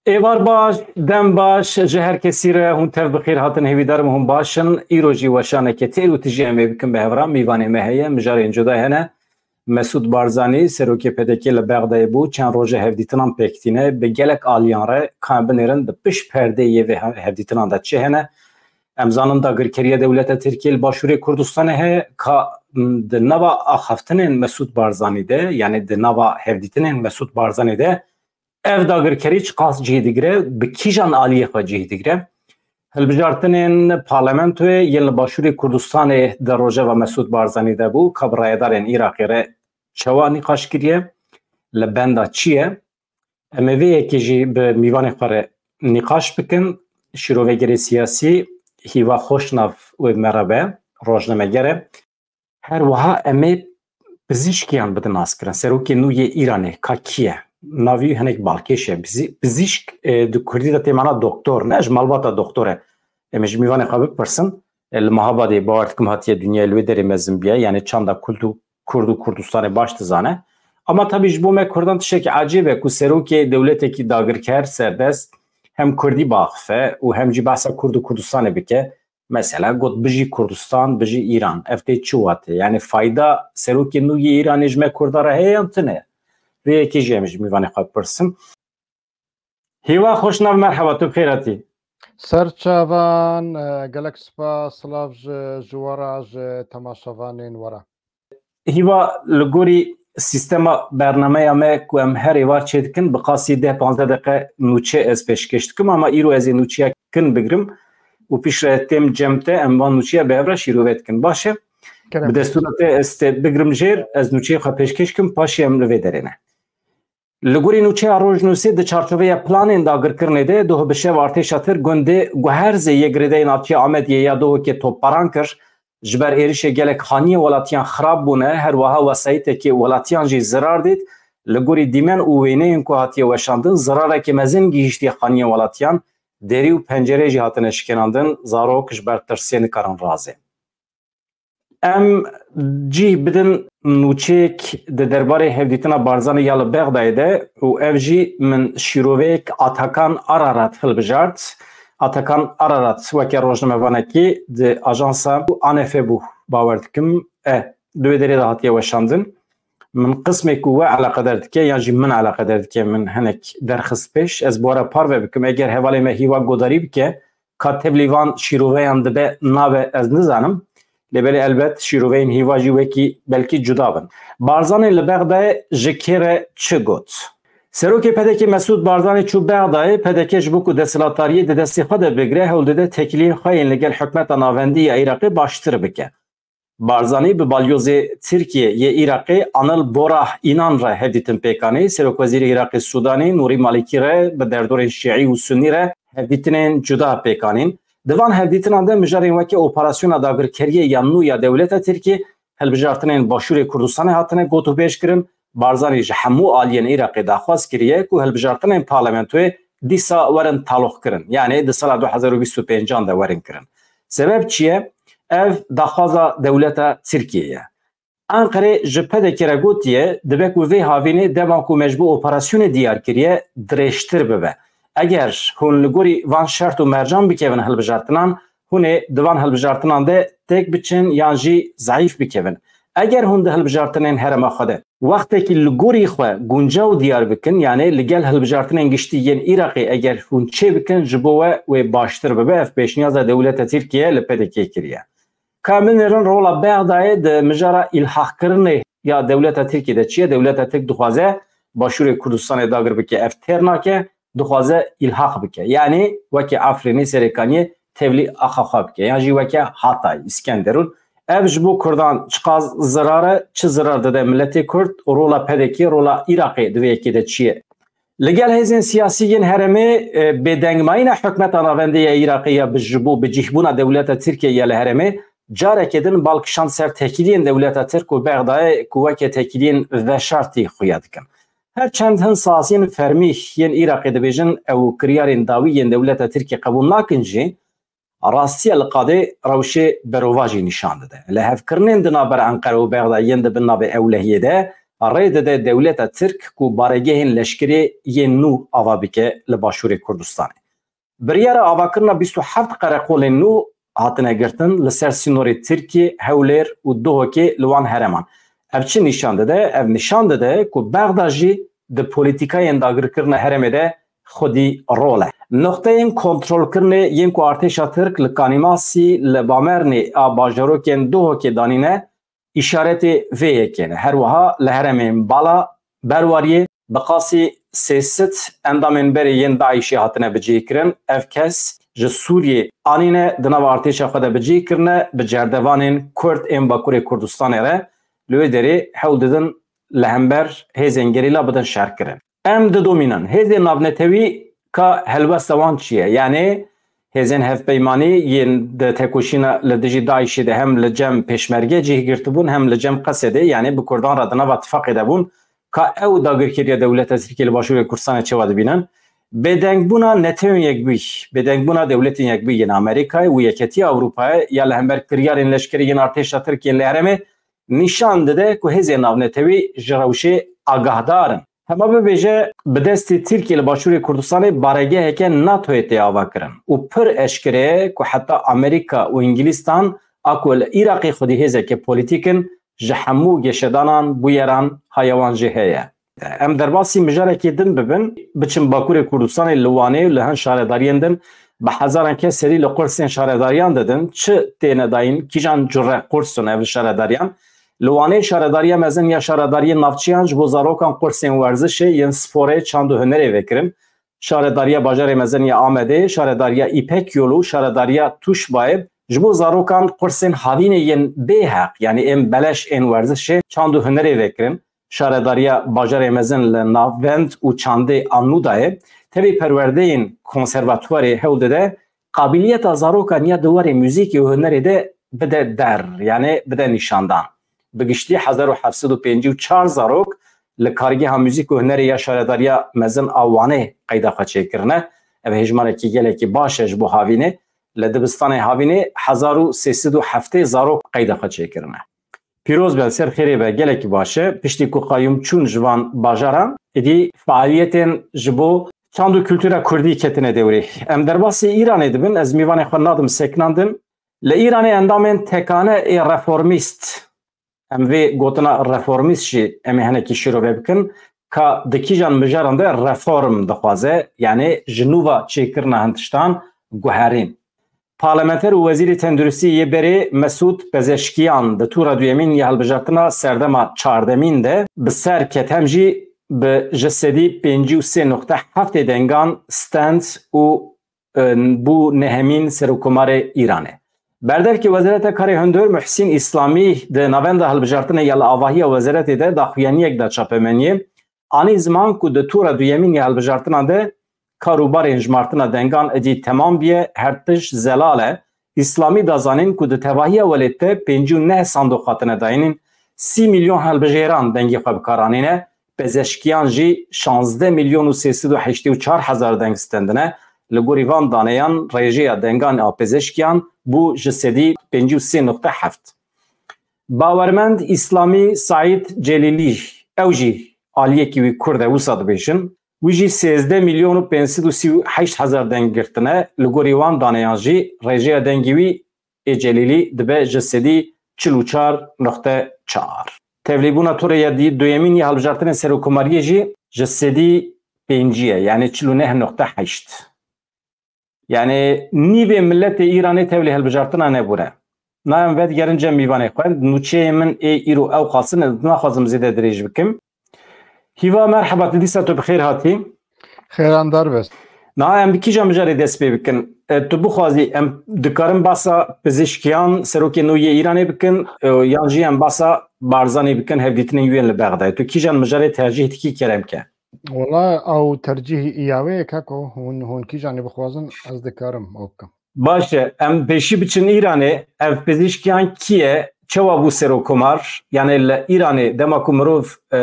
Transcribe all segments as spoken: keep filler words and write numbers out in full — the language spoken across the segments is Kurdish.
Êvar baş, dem baş ji her kesî re. Hûn tev bi xêr hatin, hêvîdar im hûn baş in. Îro jî weşaneke têr û tijî em ê bikin bi hev re. Mîvanê me heye, mijarên cuda hene. Mesûd Barzanî, serokê P D K li Bexdayê bû, çend roje hevdîtinan pêk tîne. Bi gelek aliyan re ka em binêrin di pişt perdeyê yê vê he-, hevdîtinan de çi hene. Em zanin dagirkeriya dewleta Tirkiyê li Başûrê Kurdistanê heye ka, m, di nava axaftinên Mesûd Barzanî de, yanî di nava hevdîtinên Mesûd Barzanî de, ev dagirkerî çiqas cih digire, bi kîjan aliyê xwe cih digire? Hilbijartinên parlamentoyê yên li Başûrê Kurdistanê di rojeva Mesûd Barzanî de bû, ka bi rayedarên Iraqê re çawa nîqaş kiriye? Li benda çi ye? Em ê vê yekê jî bi mîvanê xwe re nîqaş bikin. Şîrovêgerê siyasî Hîva Xoşnav wê me re be, rojnameger e. Her wiha em ê pizîşkiyan bidin naskirin. Serokê nû yê Îranê ka kî ye? Navî wî hinek balkêş e. Pizî-, pizîşk, e, di kurdî de tê mana doktor, ne? Ji malbata doktor e. Em ê ji mîvanê xwe bipirsin. E, li Mehabadê bawer dikim hatiye dinyayê, li wê derê mezin bûye. Yanî çanda Kurd û, Kurd û Kurdistanê baş dizane. Ama tabî ji bo me Kurdan tiştekî ecêb e ku serokê dewletekî dagirker, serdest, hem Kurdî biaxife û hem jî behsa Kurd û Kurdistanê bike. Mesela got, "Bijî Kurdistan, bijî Îran." Ev tê çi wate? Yanî fayda serokê nû yê Îranê ji me Kurda re heye yan tune? Vê yekê jî em ji mîvanê xwe bipirsin. Hîva Xoşnav, merheba, tu bi xêr hatî. Ser çavan, e, gelek spas, silav ji, ji we re, ji temaşevanên we re. Hîva, li gorî sîstema bernameya me ku em her êvar çêdikin, bi qasî deh panzdeh deqe nûçe ez pêşkêş dikim, ama îro ez ê nûçeya kin bigrim û piştre têm cem te, em van nûçeya bi hev re şîrove dikin. Baş e? Kerem. Bi destûra te ez te bigrim jêr, ez nûçeyê xwe pêşkêş kim, paşê em li vê derê ne. Li gorî nûçeya Rojnûsê, di çarçoveya planên dagirkirinê de, doh bi şev artêşa Tirk gundê Guherzê yê girêdayî navçeya Amediyê ya dohokê topbaran kir. Ji ber êrişê gelek xaniyên welatiyan xirab bûne, her wiha wesayîtekê welatiyan jî zirar dît. Li gorî dîmen û wêneyên ku hatiye weşandin, zirarekî mezin gihîştiye xaniyên welatiyan, derî û pencerê jî hatine şikênandin, zarok ji ber tirsê nikarin razê. Em cih bidin nûçeyek di derbarê hevdîtina Barzanî ya li Bexdayê de û ev jî min şîroveyek Atakan Ararat hilbijart. Atakan Ararat weke rojnamevanekî di ajansa A N F bû, bawer dikim, e, di wê derê de hatiye weşandin. Min qismê ku we eleqedar dike yan jî min eleqedar dike, min hinek derxist pêş. Ez bi we re parve bikim. Eger hevalê me Hîva godarî bike, ka tevlî van şîroveyan dibe nabe, ez nizanim. Lê belê elbet şîroveyên Hîva jî wekî belkî cuda bin. Barzanî li Bexdayê ji kê re çi got? Serokê P D K Mesûd Barzanî çû Bexdayê, P D K ji bo ku desthilatdariyê di destê xwe de bigire, hewl dide têkiliyên xwe yên li gel hikûmeta navendî ya Iraqê baştir bike. Barzanî bi balyozê Tirkiyê yê Iraqê Anil Borah Înan re hevdîtin pêk anî, Serokwezîrê Iraqê Sûdanê Nûrî Malîkî re, bi derdorên şîî û sunî re hevdîtinên cuda pêk anîn. Di van hevdîtinan de mijarên weke operasyona dagirkeriyê ya nû ya dewleta Tirkiyê, hilbijartinên Başûrê Kurdistanê hatine gotûbêj kirin. Barzanî ji hemû aliyên Iraqê daxwaz kiriye ku hilbijartinên parlamentoyê dîsa werin taloqkirin, yanî di sala du hezar û bîst û pêncan de werin kirin. Sebeb çi ye? Ev daxwaza dewleta Tirkiyê ye. Enqerê ji P D K re gotiye, dibe ku vê havînê dema ku me ji bo operasyonê diyar kiriye, dirêjtir bibe. Eger hûn li gorî van şert û mercan bikevin hilbijartinan, hûn ê di van hilbijartinan de têk biçin yan jî zeîf bikevin. Eger hûn di hilbijartinên herêma xwe de wextekî li gorî xwe guncaw diyar bikin, yanî li gel hilbijartinên giştî yên Iraqê eger hûn çê bikin, ji bo we wê baştir bibe. Ev pêşniyaza dewleta Tirkiye li P D K kiriye. Ka em binêrin rola Bexdayê di mijara îlhaqkirinê ya dewleta Tirkiyê de çi ye? Dewleta Tirk dixwaze Başûrê Kurdistanê dagir bike. Ev têr nake, dixwaze îlhaq bike. Yanî weke Efrînê, Serêkaniyê tevlî axa xwe bike. Yan jî weke Hatay, Îskenderûn. Ev ji bo Kurdan çiqas zirar e, çi zirar dide miletê Kurd û rola P D K, rola Iraqê di vê yekê de çi ye? Li gel hêzên siyasî yên herêmê, e, bêdengmayîna hikûmeta navendê ya Iraqê ya bi, ji bo bicîhbûna dewleta Tirkiyê ya li herêmê, careke din bal kişand ser têkiliyên dewleta Tirk û Bexdayê ku weke têkiliyên veşartî xuya dikin. Her çend hin saziyên fermî yên Iraqê dibêjin ew kiryarên dawî yên dewleta Tirkiyê qebûl nakin jî, rastiya li qadê rewşê berovajî nîşan dide. Lihevkirinên di navbera Enqere û Bexdayê yên di bin navê ewlehiyê de rê dide dewleta Tirk ku baregehên leşkerê yên nû ava bike li Başûrê Kurdistanê. Biryara avakirina bîst û heft qereqolên nû hatine girtin li ser sînorê Tirkiyê, Hewlêr û Duhokê li wan hereman. Ev çi nîşan dide? Ev nîşan dide ku Bexda jî di polîtîkayên dagirkirina herêmê de xwedî rol e. Noqteyên kontrolkirinê yên ku artêşa Tirk li Kanîmasî li bamernê a bajarokên Duhokê danîne, îşaretê vê yekê ne. Her wiha li herêmên Bala, Berwariyê, bi qasî sê sed endamên berê yên DAIŞê hatine bicihkirin. Ev kes ji Sûriyê anîne, di nava artêşa xwe de bicihkirine, bi cerdevanên Kurd ên Bakurê Kurdistanê re li wê derê hewl didin li hember hêzên gerîla bidin şerkirin. Em didomînin. Hêzên navnetewî ka helwesta wan çi ye? Yanî hêzên hevpeymanî yên di tekoşîna li dijî DAIŞê de hem li cem Pêşmerge cih girtibûn, hem li cem Qesedê, yanî bi Kurdan re di nava tifaqê de bûn, ka ew dagirkeriya dewleta Tirkiyê li Başûrê Kurdistanê çawa dibînin? Bêdengbûna Netewên Yekbûyî, bêdengbûna Dewletên Yekbûyî yên Amerîkayê û Yeketiya Ewropayê ya li hember kiryarên leşkerî yên artêşa Tirkiyê li herêmê nîşan dide ku hêzên navnetewî ji rewşê agahdar in. Hema bibêje, bi destê Tirkiyê li Başûrê Kurdistanê baregeheke NATOyê tê avakirin û pir eşkere ye ku heta Amerîka û Îngilîstan a ku li Iraqê xwedî hêzeke polîtîk in, ji hemû geşedanan, bûyeran haya wan jî heye. Em derbasî mijarekê din bibin, biçin Bakurê Kurdistanê li Wanê û li hin şaredariyên din bi hezaran kes serî li qursên şaredariyan didin, çi têne dayîn, kîjan cure qurs in ev şaredariyan? Li Wanê şaredariya mezin ya şaredariyên navçeyan ji bo zarokan qursên werzişê yên sporê, çand û hunerê vekirin. Şaredariya bajarê mezin ya Amedê, şaredariya Îpek Yolu, şaredariya Tuşbayê ji bo zarokan qursên havînê yên bêheq, yanî ên beleş ên werzişê, çand û hunerê vekirin. Şaredariya bajarê mezin li navend û çandê a Nûdayê, tevî perwerdeyên konservatuwarê hewl dide qabiliyeta zarokan ya di warê muzîkê û hunerê de bide der, yanî bide nîşandan. Bi giştî hezar û heft sed û pêncî û çar zarok li Kargeha Muzîk û Hunerê ya Şaredariya Mezin a Wanê qeyda xwe çêkirine. Ev hêjmarekî gelekî baş e ji bo havînê. Li dibistanê havînê hezar û sê sed û heftê zarok qeyda xwe çêkirine. Pîroz be, ser xêrê be, gelekî baş e. Piştî ku qayûm çûn ji van bajaran, êdî fealiyetên ji bo çand û kultura kurdî ketine dewrê. Em derbasî Îranê dibin, ez mîvanê xwe nadim sekinandin. Li Îranê endamên tekane ê reformîst, em vê gotina reformîst jî em ê hinekî şîrove bikin, ka di kîjan mijaran de reform dixwaze, yanî ji nû ve çêkirina hin tiştan guherîn. Parlamenter û Wezîrê Tenduristiyê yê berê Mesûd Pezeşkiyan di tûra duyemîn ya hilbijartina serdema çardemîn de bi ser ket hem jî bi ji sedî pêncî û sê noqte heftê dengan stend û, e, bû nehemîn serokkomarê Îranê. Berdevkê Wezareta Karê Hundir Muhsîn Îslamî di navenda hilbijartinê ya li avahiya wezaretê de daxuyaniyek da çapemeniyê. Anî ziman ku di tura duyemîn ya hilbijartinan de kar û barên jimartina dengan êdî temam biye, her tişt zelal e. Îslamî da zanîn ku di tevahiya welêt de pêncî û neh sandoq hatine dayînîn, sî milyon hilbijêran dengê xwe bi kar anîne, Pezeşkiyan jî şazdeh milyon û sê sed û heştê û çar hezar deng stendine. Li gorî van daneyan rêjeya dengan a Pezeşkiyan bû ji sedî pêncî û sê noqte heft. Bawermend Îslamî Saîd Celîlî, ew jî aliyekî wî kurd e, wisa dibêjin. Wî jî sêzdeh milyon û pênc sed û sî û heşt hezar deng girtine. Li gorî wan daneyan jî rêjeya dengê wî ê Celîlî dibe ji sedî çil û çar noqte çar. Tevlîbûna turê ya dî-, duyemîn ya hilbijartinê serokkomariyê jî ji sedî pêncî ye, yanî çil û neh noqte heşt. Yanî nîvê miletê Îranê tevlî hilbijartina nebûne. Na em vedigerin cem mîvanê xwe. Nûçeyê min ê îro ew xwestin, ez naxwazim zêde dirêj bikim. Hîva, merheba, tu dîsa tu bi xêr hatî. Xêrandar bes. Na em bi kîja mijarê dest pê bikin? E, tu bixwazî em dikarin basa pizîşkiyan, serokê nû yê Îranê bikin, e, yan jî em basa Barzanî bikin, hevdîtinên wî yên li Bexdayê. Tu kîjan mijarê tercîh dikî, kerem ke? Wela ew tercîhî îyawê ye keko, hûn, hûn kîjanê bixwazin ez dikarim ew bikim. Baş e, em pêşî biçin Îranê. Ev pizîşkiyan kî ye? Çawa bû serokkomar? Yanî li Îranê dema ku mirov, e,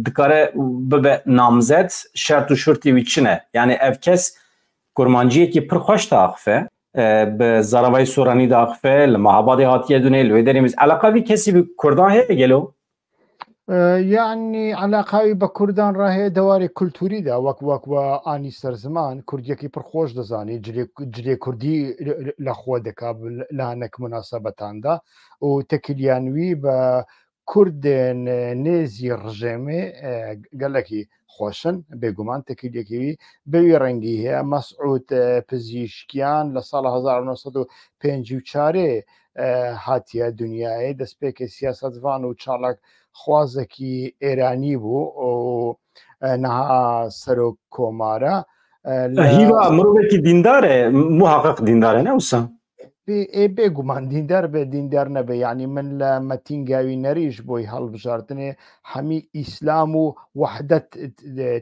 dikare bibe namzet, şert û şurtê wî çi ne? Yanî ev kes kurmanciyekî pir xweş diaxife, e, bi zaravayê soranî diaxife, li Mehabadê hatiye dûnê, li wê derê mîz. Eleqa vî kesî bi kurdan heye gelo? یعنی علاقاوی بە کوردان ڕاهەیە دەوارێ کولتوریدا، وەک وەک وە ئانی سەرزمان کوردیەکی پڕخۆش دەزانی، جلێ جلێ کوردی لە خۆ دەکا، لە هەنێک مناسەبەتاندا و تەکیلیانوی بە کوردێن نێزی ڕژێمێ گەلەکی خۆشن. بێگومان تەکیلیەکی بەوی ڕەنگی هەیە. مەسعود پزیشکیان لە ساڵ هەزار و نۆ سەد و پەنجا و چوار هاتیە دنیایە، دەستپێکێ سیاسەتڤان و چاڵک خوازەکی ئێرانی بوو و نەها سەرۆک کۆمارە. هیوا مرۆڤێکی دیندارێ، محقق دیندارێ نەوسە؟ ئێ بێگومان دیندار بێ دیندار نەبێ، یعنی من لە مەتینگاوی نەریش بۆی هەڵبژاردنێ هەمی ئیسلام و وەحدەت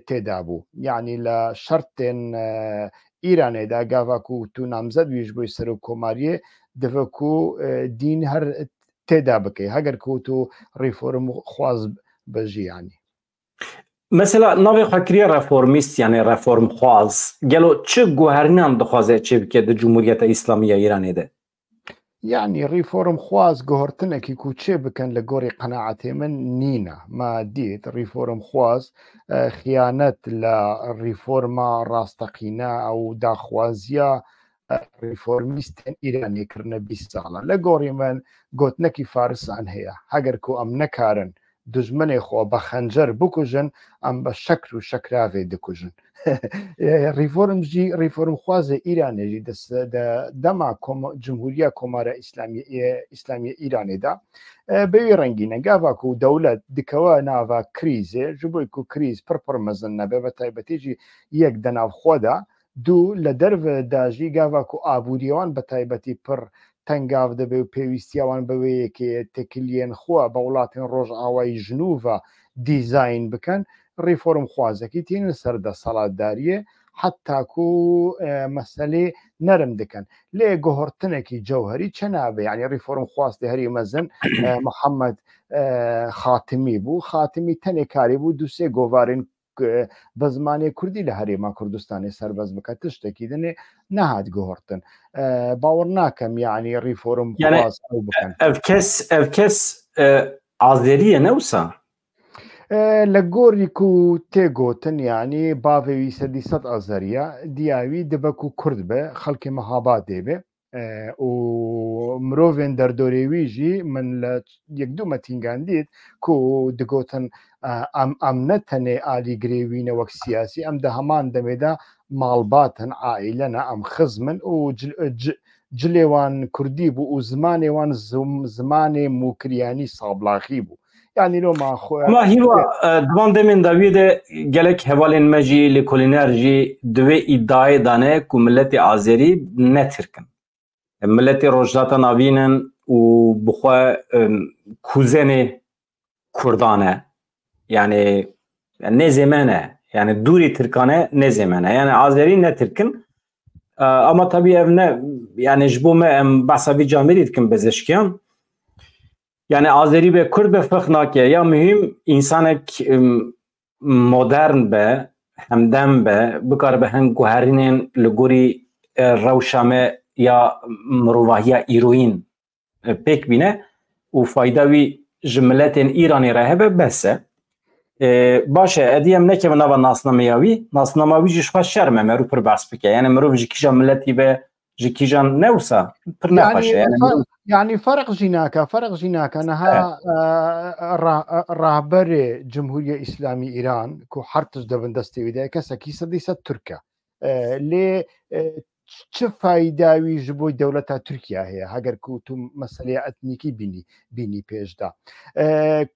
تێدا بوو، یعنی لە شەرتێن ئیرانێدا گاڤاکو تو نامزەد ویش بۆی سەرۆک کۆماریە دڤکو دین هەر تێدا بکەی، هەگەر کو تو ڕیفۆرم خواز بە ژیانی. Mesela navê xwe kiriye reformîst, yani reformxwaz. Gelo çi guherînan dixwaze çê bike di Cumhuriyeta Îslamî ya Îranê de? یعنی ریفۆرم خواز گۆڕتنێکی کوچێ بکەن لە گۆڕی قەناعەتێ من نینە. ما دیت ریفۆرم خواز خیانەت لە ریفۆرما ڕاستەقینە ئەو داخوازیە ریفۆرمیستێن ئیرانێ کردنە بیست ساڵە. لە گۆڕی من گۆتنەکی فارسان هەیە، هەگەر کو ئەم نەکارن دژمنێ خۆ بە خەنجەر بکوژن، ئەم بە شەکر و شەکراێ دکوژن. ریفۆرم ژی ریفۆرم خوازێ ئیرانێ ژی دەما جمهوریا کۆمارە ئیسلامی ئیرانێدا بەوی ڕەنگینە گاوا کو دەولەت دکەوە ناوا کریزێ، ژبووی کو کریز پڕپڕ مەزن نەبێ، بە تایبەتیژی یەک دەناو خۆدا، دوو لە دەرڤ داژی گاوا کو ئابووریەوان بە تایبەتی پڕ تەنگاو دەبێ و پێویستیاوان بەوەیەکێ تێکلیێن خوە بە وڵاتێن ڕۆژئاوایی ژنوڤە دیزاین بکەن، ریفۆرم خوازەکی تینە سەر دەسەڵاتداریە حتاکو مەسەلێ نەرم دکەن. لێ گۆهرتنێکی جەوهری چە نابێ، یعنی ریفۆرم خواستی هەری مەزن محەممەد خاتمی بوو. خاتمی تەنێ کاری بوو دوسێ گۆڤارین بە زمانێ کوردی لە هەرێما کوردستانی سەربەز بکە، تشتێکی دنێ نەهات گۆهرتن. باوەڕ ناکەم یعنی ریفۆرم خواز ئەو بکەن. Ev kes, ev kes e, Azeriye ne wisa? لە گۆری کو تێگۆتن یعنی باێوی سەدی سەد ئازەریە دیاوی دبەک و کورد بێ خەڵکی مەهابا دێبێ و مرۆڤێن دەردۆرێوی ژی من لە یەک دوو مەتینگان دیت کو دگۆتن ئەم ئەم نە تەنێ ئالی گرێوینە وەک سیاسی، ئەم دە هەمان دەمێدا ماڵباتن عائلەنە ئەم خزمن و جلێوان کوردی بوو و زمانێوان زمانێ موکریانی سابلاخی بوو. یعنی لۆ ما خۆ ما هیوا دوان دەمێن داویێ de gelek hevalên me jî lêkolîner jî di wê îdayê de ne ku miletê Azerî ne Tirk in. Miletê Rojhilata Navîn in û bi xwe kuzenê Kurdan e. Yani nêzê me ne. Yani dûrî Tirkan e, nêzê me ne. Yani Azerî ne Tirk in. Ama tabî ev ne, yani ji bo me em behsa vî camêrî dikin pizişkiyan. Yani Azerî be Kurd be ferq nake. Ya muhîm însanek modern be, hemdem be, bikaribe hin guherînên li gorî rewşa me ya mirovahiya îroyîn pêk bîne û fayda wî ji miletên Îranê re hebe bes e. Baş e, edî em nekevin nava nasnameya wî. Nasnama wî jî ji xwe şerm e, merû pir behs bike. Yani mirov ji kîja miletî be, ji kîjan ne wisa pir nexweş e. Yani, yani ferq jî nake, ferq jî nake. Niha rahberê Cumhuriye Îslamî Îran ku her tişt di bin destê wî de, kesekî sedî sed Tirk e. Lê çi fayda wî ji bo dewleta Tirkiye heye, heger ku tu meseleya etnîkî bînî bînî pêş de.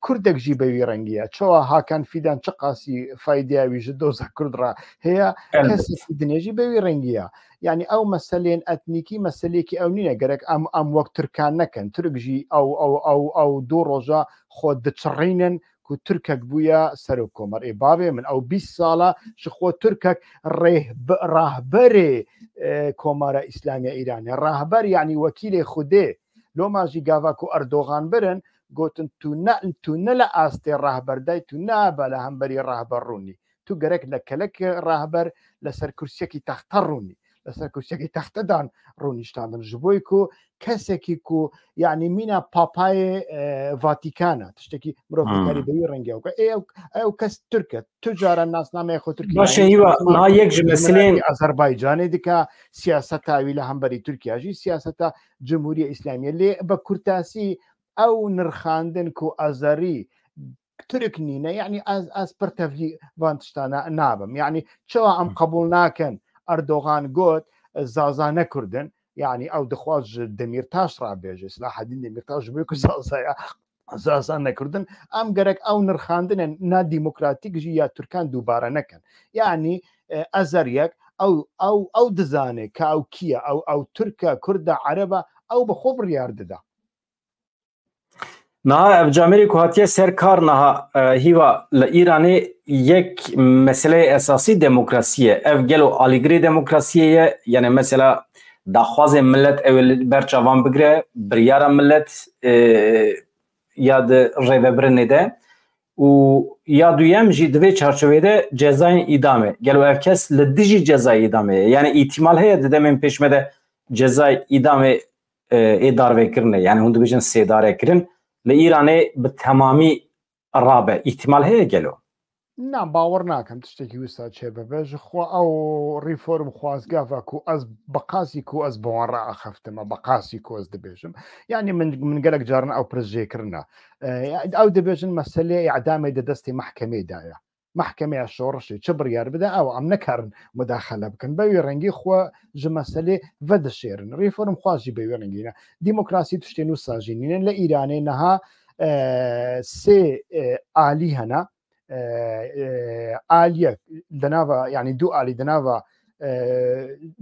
Kurdek jî be wî rengî ye. Çawa Hakan Fîdan çiqasî faydeya wî ji doza Kurd re heye, kesekî dinê jî be wî rengî ye. Yanî ew meseleyên etnîkî meseleyekî ew nîne. Gerek em em wek Tirkan nekin. Tirk jî ew ew ew ew du roja xwe diçirînin ku Tirkek bûye serokkomar. Ê bavê min, ew bîst sala ji xwe Tirkek rêhb- rahberê e, Komara Îslamiya Îranê. Rahber yanî wekîlê Xwedê. Loma jî gava ku Erdogan birin, gotin tu ne tu ne li astê rahber de yî, tu ne be li hemberî rahber rûnî. Tu gerek li kelek rahber li ser kursiyekî texte rûnî. لەسەر کورسیەکی تەختەدان ڕوونیشتاندن، ji bo ku kesekî ku, yanî, mîna papayê, e, Vatikan e, tiştekî mirov Hmm. dikarî bi wî rengî ew ke. Ê, ew, ew kes Tirk e. Tu cara nasnameya xwe Tirkî Baş e, nayê. Hîva, Nasnameya niha yek ji Cumhuriyetê meseleyên Azerbaycanê dike, siyaseta wî li hemberî Tirkiye jî siyaseta Cumhuriye Îslamiye. Lê bi kurtasî ew nirxandin ku Azerî Tirk nîne, yanî ez, ez pir tevlî van tiştana nabim. Yanî çawa em Hı. qebûl nakin? Erdogan got, Zaza ne Kurd in. Yanî ew dixwaz ji Demîrtaş re bêje, Selahaddîn Demîrtaş, ji bo ku Zaza ya, Zaza ne Kurd in. Em gerek ew nirxandine nademokratîk jî ya Tirkan dubare nekin. Yanî, e, Azeriyek, ew, ew, ew dizane ka ew kî ye, ew, ew Tirk e, Kurd e, Ereb e, ew bi xwe biryar dide. Niha ev camêrê ku hatiye ser kar niha, e, Hîva, li Îranê yek meseleyê esasî demokrasî ye. Ev gelo alîgirê demokrasiyê ye? Yanî mesela daxwazê millet ew ê li ber çavan bigire, biryara millet, e, ya di rêvebirinê de. Û ya duyem jî di vê çarçoveyê de cezayên îdamê. Gelo ev kes li dijî cezayê îdamê ye? Yanî îtîmal heye di demên pêş me de cezayê îdamê, e, ê darvekirinê, yanî hûn dibêjin sêdarekirin, li Îranê bi temamî rabe. Îhtîmal heye gelo? Na, bawer nakim tiştekî wisa çêbibe. Ji xwe ew reform xwazgava ku ez bi qasî ku ez bi wan re axeftime, bi qasî ku ez dibêjim. Yanî min, min gelek caran ew pirs jê kirine. E, ew dibêjin meselê îdamê di destê mehkemê de ye. Mehkemeya şorişê çi biryar bide, ew em nikarin mudaxele bikin. Be wî rengî xwe ji meselê vedişêrin. Reform xwaz jî be wî rengî ne. Demokrasî tiştên wisa jî nînin. Li Îranê niha, e, sê, e, alî hene. E, e, aliyek di nava, yanî du alî di nava, e,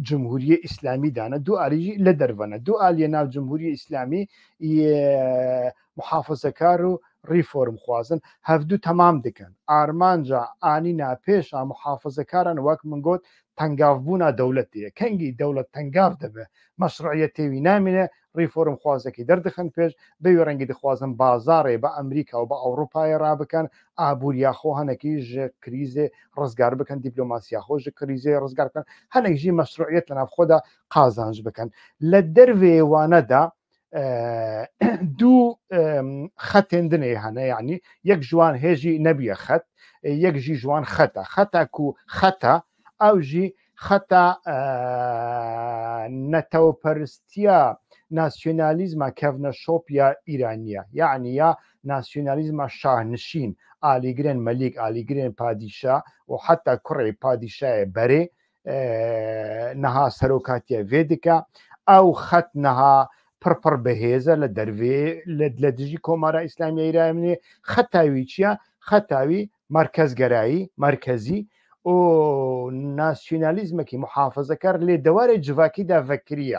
Cumhuriyê Îslamî de ne. Du alî jî li derve ne. Du aliyê nav Cumhuriyê Îslamî yê muhafazekar û reform xwazin, hevdu temam dikin. Armanca anîna pêş a muhafazekaran, wek min got, tengavbûna dewletê ye. Kengî dewlet tengav dibe, meşruiyetê wî namîne, reform xwazekî derdixin pêş, bi wî rengî dixwazin bazarê bi Amerîka û bi Ewropayê rabikin, abûriya xwe hinekî ji krîzê rizgar bikin, diplomasiya xwe ji krîzê rizgar bikin. Hinek jî meşruiyet li nav xwe de qazanc bikin. Li dervê wane de, e, du, e, xetên dinê hene, yanî yek ji wan hê jî nebûye xet, e, yek jî ji wan xet e. Xeta ku xet e, ew jî xeta, e, netewperistiya, nasyonalîzma kevneşop ya Îranî ye. Yanî ya nasyonalîzma şahnişîn, alîgirên melîk, alîgirên padîşah û heta kurê padîşahê berê, e, niha serokatiye vê dike. Ew xet niha pir pir bi hêz e li dervê, li, li dijî Komara Îslamî ya Îranê. Xeta wî çi ye? Xeta wî merkezgerayî, merkezî û nasyonalîzmekî muhafazekar lê di warê civakî de vekiriye.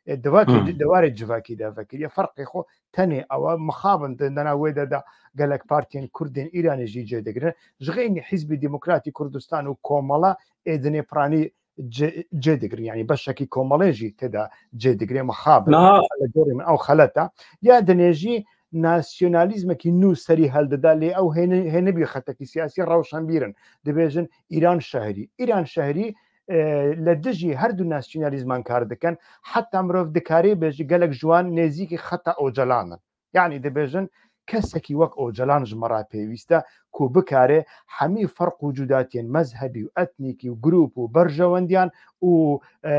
E, di wekî Hmm. di warê civakî de vekiriye. Ferqê xwe tenê ew e, mixabin di nena wê de de gelek partiyên Kurd ên Îranê jî cê digirin. Ji xeynî Hizbî Demokratî Kurdistan û Komala ê dinê piranî cê, cê digirin. Yanî beşekî Komalê jî tê de cê digire, mixabin. Niha Li gorî min ew xelet e. Ya dinê jî nasyonalîzmekî nû serî heldida, lê ew hê ne-, hê nebî xetekî siyasî, rewşenbîr in. Dibêjin Îran şehrî. Îran şehrî, e, li dijî her du nasyonalîzman kar dikin. Heta mirov dikarê bêje gelek ji wan nêzîkî xeta Ocalan in. Yanî dibêjin kesekî wek Ocalan ji me re pêwîst e ku bikare hemî ferq û cudatiyên mezhebî û etnîkî û grûp û berjewendiyan û, e,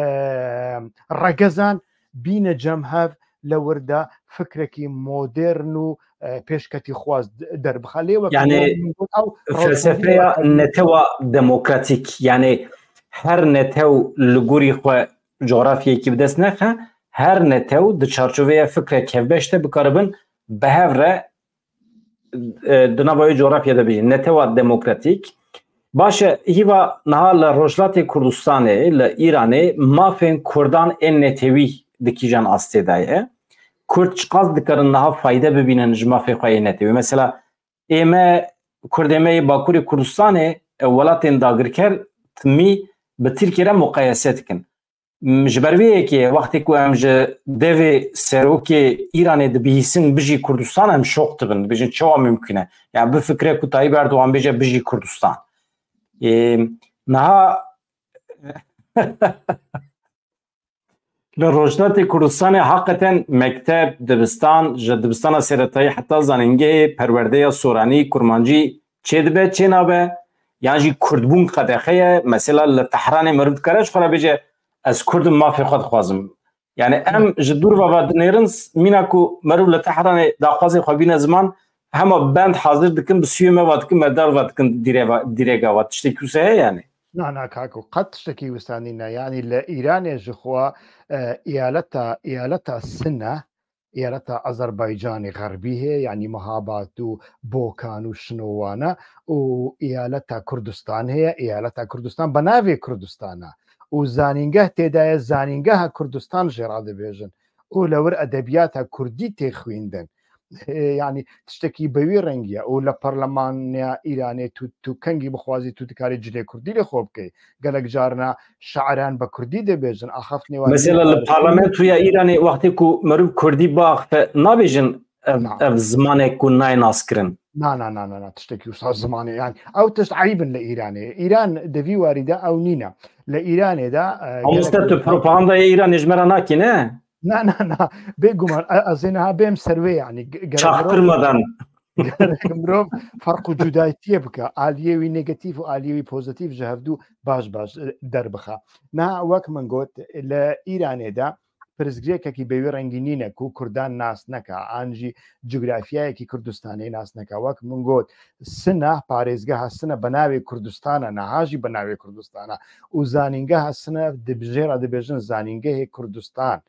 regezan bîne cem hev, li wir de fikrekî modern û, e, pêşketîxwaz d-, derbixe. Lê wek Yanî min got, ew felsefeya rewşenbîr netewa demokratîk, yanî her netew li gorî xwe cografyayekî bi dest nexe, her netew di çarçoveya fikrek hevbeş de bikaribin bi hev re, e, di nava wê cografya de bêjin netewa demokratîk. Baş e, Hîva, niha li Rojhilatê Kurdistanê, li Îranê mafên Kurdan ên netewî di kîjan astê de ye? Kurd çiqas dikarin niha fayde bibînin ji mafê xwe yê netewî? Mesela ê me, Kurdê me yê Bakurê Kurdistanê, e, welatên dagirker timî bi Tirkiyê re muqayese dikin. M-, ji ber vê yekê wextê ku em ji devê serokê Îranê dibihîsin bijî Kurdistan, em şok dibin, dibêjin çawa mimkun e? Ya bifikire ku Tayyip Erdogan bêje bijî Kurdistan. Ê, niha Li Rojhilatê Kurdistanê heqeten mekteb, dibistan, ji dibistana seretayî heta zanîngehê perwerdeya soranî, kurmancî çêdibe, çênabe, yan jî kurdbûn qedexe ye. Mesela li Tehranê meriv dikare ji xwe re bêje, ez kurd im, mafê xwe dixwazim. Yani em ji dûr ve ve dinêrin, mîna ku meriv li Tehranê daxwazê xwe bîne ziman, hema bend hazir dikin, bi sûyê me ve dikin, me dar ve dikin, dîre ve, dîrega ve. Tiştekî wisa heye yani? Na, na, kako, qet tiştekî wisa nîne. Yani li Îranê ji xwe, e, eyaleta, eyaleta Sine, eyaleta Azerbaycanê Xerbî heye, yani Mehabat û Bokan û Şinowana û eyaleta Kurdistan heye, eyaleta Kurdistan bi navê Kurdistan e. Û zanîngeh tê de ye, zanîngeha Kurdistan jê re dibêjin. Û li wir edebiyata kurdî tê xwîndin. E, yani tiştekî bi wî rengî ye. Û li parlemanya Îranê tu, tu kengî bixwazî, tu dikarî cilê kurdî li xwe bikey. Gelek carna şairan bi kurdî dibêjin, axaftinê wan Mesela li parlamentoya Îranê wextê ku meriv kurdî biaxife, nabêjin ev, Na. ev zimanek ku nayê naskirin. Na, na, na, na, na, tiştekî wisa zimanê, yani ew tişt eyb in li Îranê. Îran di vî warî de ew nîne. Li Îranê de, e, Mamoste, gerek tu propagandaya Îranê ji me re nakî, ne? Na, na, na. Bêguman, e, ez ê niha bêm ser wê, yani, ge-, gerek mirov Çaktırmadan. Gerek mirov ferq û cudayetiyê bike. Aliyê wî negatif û aliyê wî pozitif ji hevdû baş baş, e, derbixe. Niha wek min got, li Îranê de pirsgirêkekî bi wî rengî nîne ku Kurdan nas neke, an jî cografyayekî Kurdistanê nas neke. Wek min got, Sine, parêzgeha Sine bi navê Kurdistan e, niha jî bi navê Kurdistan e. Û zanîngeha Sine di jê re dibêjin zanîngehê Kurdistan.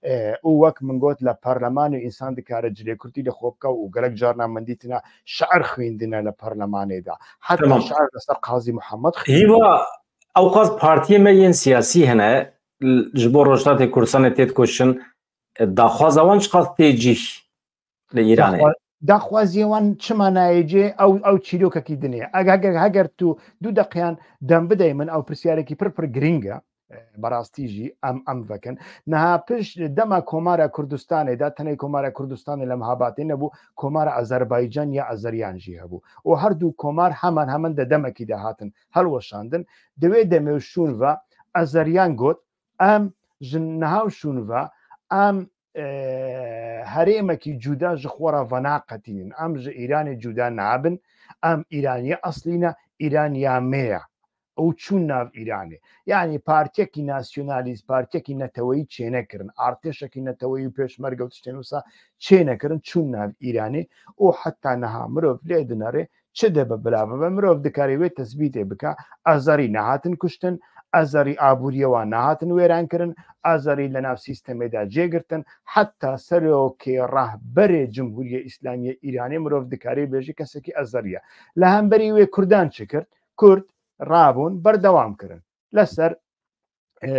E, û wek min got, li parlemanê însan dikare cilê kurdî li xwe bike û gelek carna min dîtine şiir xwîndine li parlemanê de. Heta Tamam. şiir li ser Qazî Muhammed xwîndine. Hîva, ewqas partiyê me yên siyasî hene, l-, ji bo Rojhilatê Kurdistanê tê dikoşin, e, daxwaza wan çiqas tê cih li Îranê? Daxwa-, daxwaziya wan çima nayê cê, ew, ew çîrokekî din e. Eg-, heger, heger tu du deqiyan dem bidey min, ew pirsiyarekî pir pir girîng e. E, berastî jî em, em vekin. Niha pişt dema Komara Kurdistanê de, tenê Komara Kurdistanê li Mehabatê nebû, Komara Azerbaycan ya Azeriyan jî hebû. Û her du komar heman heman di demekî de hatin hilweşandin. Di wê demê û şûn ve Azeriyan got, em ji niha û şûn ve em, e, herêmekî cuda ji xwe re venaqetînin. Em ji Îranê cuda nabin. Em Îraniyê eslî ne, Îraniya me ye. Û çûn nav Îranê. Yani partiyekî nasyonalîst, partiyekî neteweyî çênekirin. Artêşekî neteweyî û pêşmerge û tiştên wisa çênekirin, çûn nav Îranê. Û heta niha mirov lê dinere, çi dibe bila bibe, mirov dikarê wê tesbîtê bike. Azerî nehatin kuştin, Azerî aboriyê wan nehatin wêran kirin, Azerî li nav sîstemê de cê girtin. Heta serokê rehberê Cumhuriyê Îslamî yê Îranê mirov dikarê bêje kesekî Azerî ye. Li hemberî wê Kurdan çi kir? Kurd rabûn berdewam kirin. Li ser, e,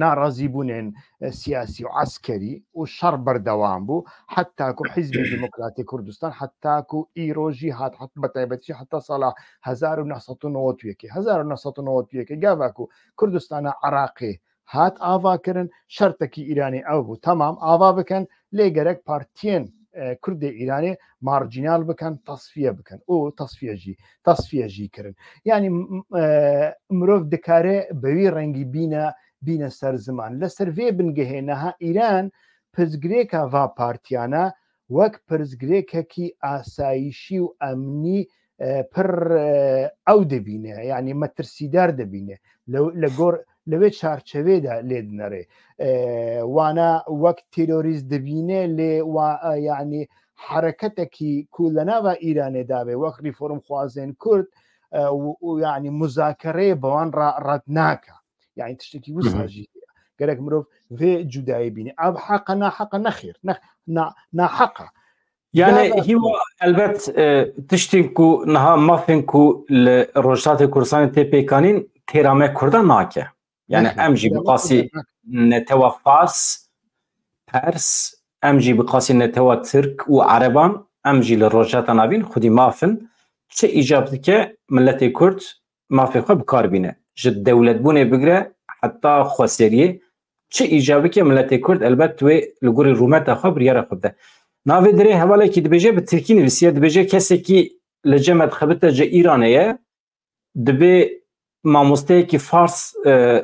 narazîbûnên, e, siyasî û eskerî û şer berdewam bû, heta ku Hizbê Demokratê Kurdistan, heta ku îro jî hat, hat, bi taybetî jî heta sala hezar û neh sed û newed û yekê, hezar û neh sed û newed û yekê, gava ku Kurdistana Iraqê hat ava kirin, şertekî Îranê ew bû, temam, ava bikin, lê gerek partiyên, e, Kurdê Îranê marjînal bikin, tasfiye bikin. Û tasfiye jî, tasfiye jî kirin. Yani, m-, e, mirov dikare bi wî rengî bîne, bîne ser ziman. Li ser vê bingehê niha Îran pirsgirêka va partiyana wek pirsgirêkekî asayîşî û emnî, e, pir, e, ew dibîne, yani metirsîdar dibîne. Li, li gor, li wê çarçevê de lê dinere. E, wana wek terorîst dibîne, lê wa, e, yani hereketekî ku li nava Îranê dabe, wek reformxwazên Kurd, e, û, û yani muzakereyê bi wan re red nake. Yani tiştekî Hı hı. wisa jî heye. Gerek mirov vê cudayî bîne. Ev heq e, naheq e, nexêr, ne, na, naheq e. Yani Gava Hîwa, elbet, e, tiştên ku niha mafên ku li Rojhilatê Kurdistanê tê pêkanîn têra me Kurdan nake. Yani Nake. em jî Têra bi me qasî Kurdan nake. netewa Fars, Pers, em jî bi qasî netewa Tirk û Ereban, em jî li Rojhilata Navîn xwedî maf in. Çi îcab dike miletê Kurd mafê xwe bi kar bîne. Ji dewletbûnê bigire heta xweseriyê çi îcab bike miletê Kurd elbet wê li gorî rûmeta xwe biryara xwe bide. Navê dirê hevalekî dibêje, bi tirkî nivîsiye, dibêje kesekî li cem me dixebite ji Îranê ye, dibê mamosteyekî Fars, e,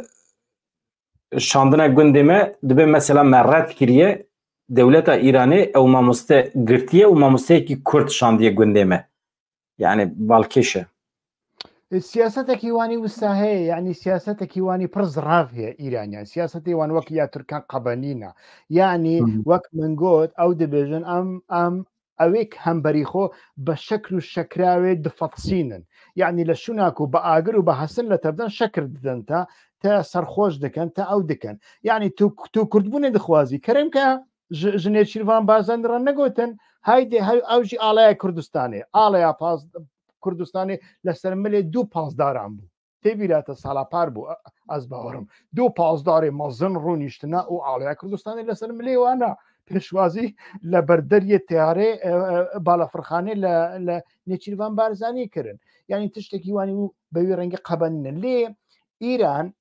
şandina gundê me dibe mesela me red kiriye, dewleta Îranê ew mamoste girtiye û mamosteyekî Kurd şandiye gundê me. Yani balkêş e. E, siyasetekî wanî wisa heye, yani siyasetekî wanî pir zirav heye Îran, yani siyasetê wan wek ya Tirkan qebenîna. Yani Hı hı. wek min got, ew dibêjin em, em ewê hemberî xwe bi şekr û şekrawê difetisînin. Yani li şûna ku bi agir û bi hesin li tevdan şekir didin te, te serxweş dikin, te ew dikin. Yani tu, tu kurdbûnê dixwazî. Kerem ke ji, ji Nêçîrvan Barzanî re negotin, haydi, hay, ew jî alaya Kurdistanê, alaya paz, Kurdistanê li ser milê du pazdaran bû. Tê bîra te sala par bû, e, ez bawerim. Du pazdarê mezin rûniştine û alaya Kurdistanê li ser milê wana. Pêşwazî li berderiyê teyarê, e, e, balafirxanê li, li Nêçîrvan Barzanî kirin. Yani tiştekî wanî û bi wî rengî qebenîne. Lê Îran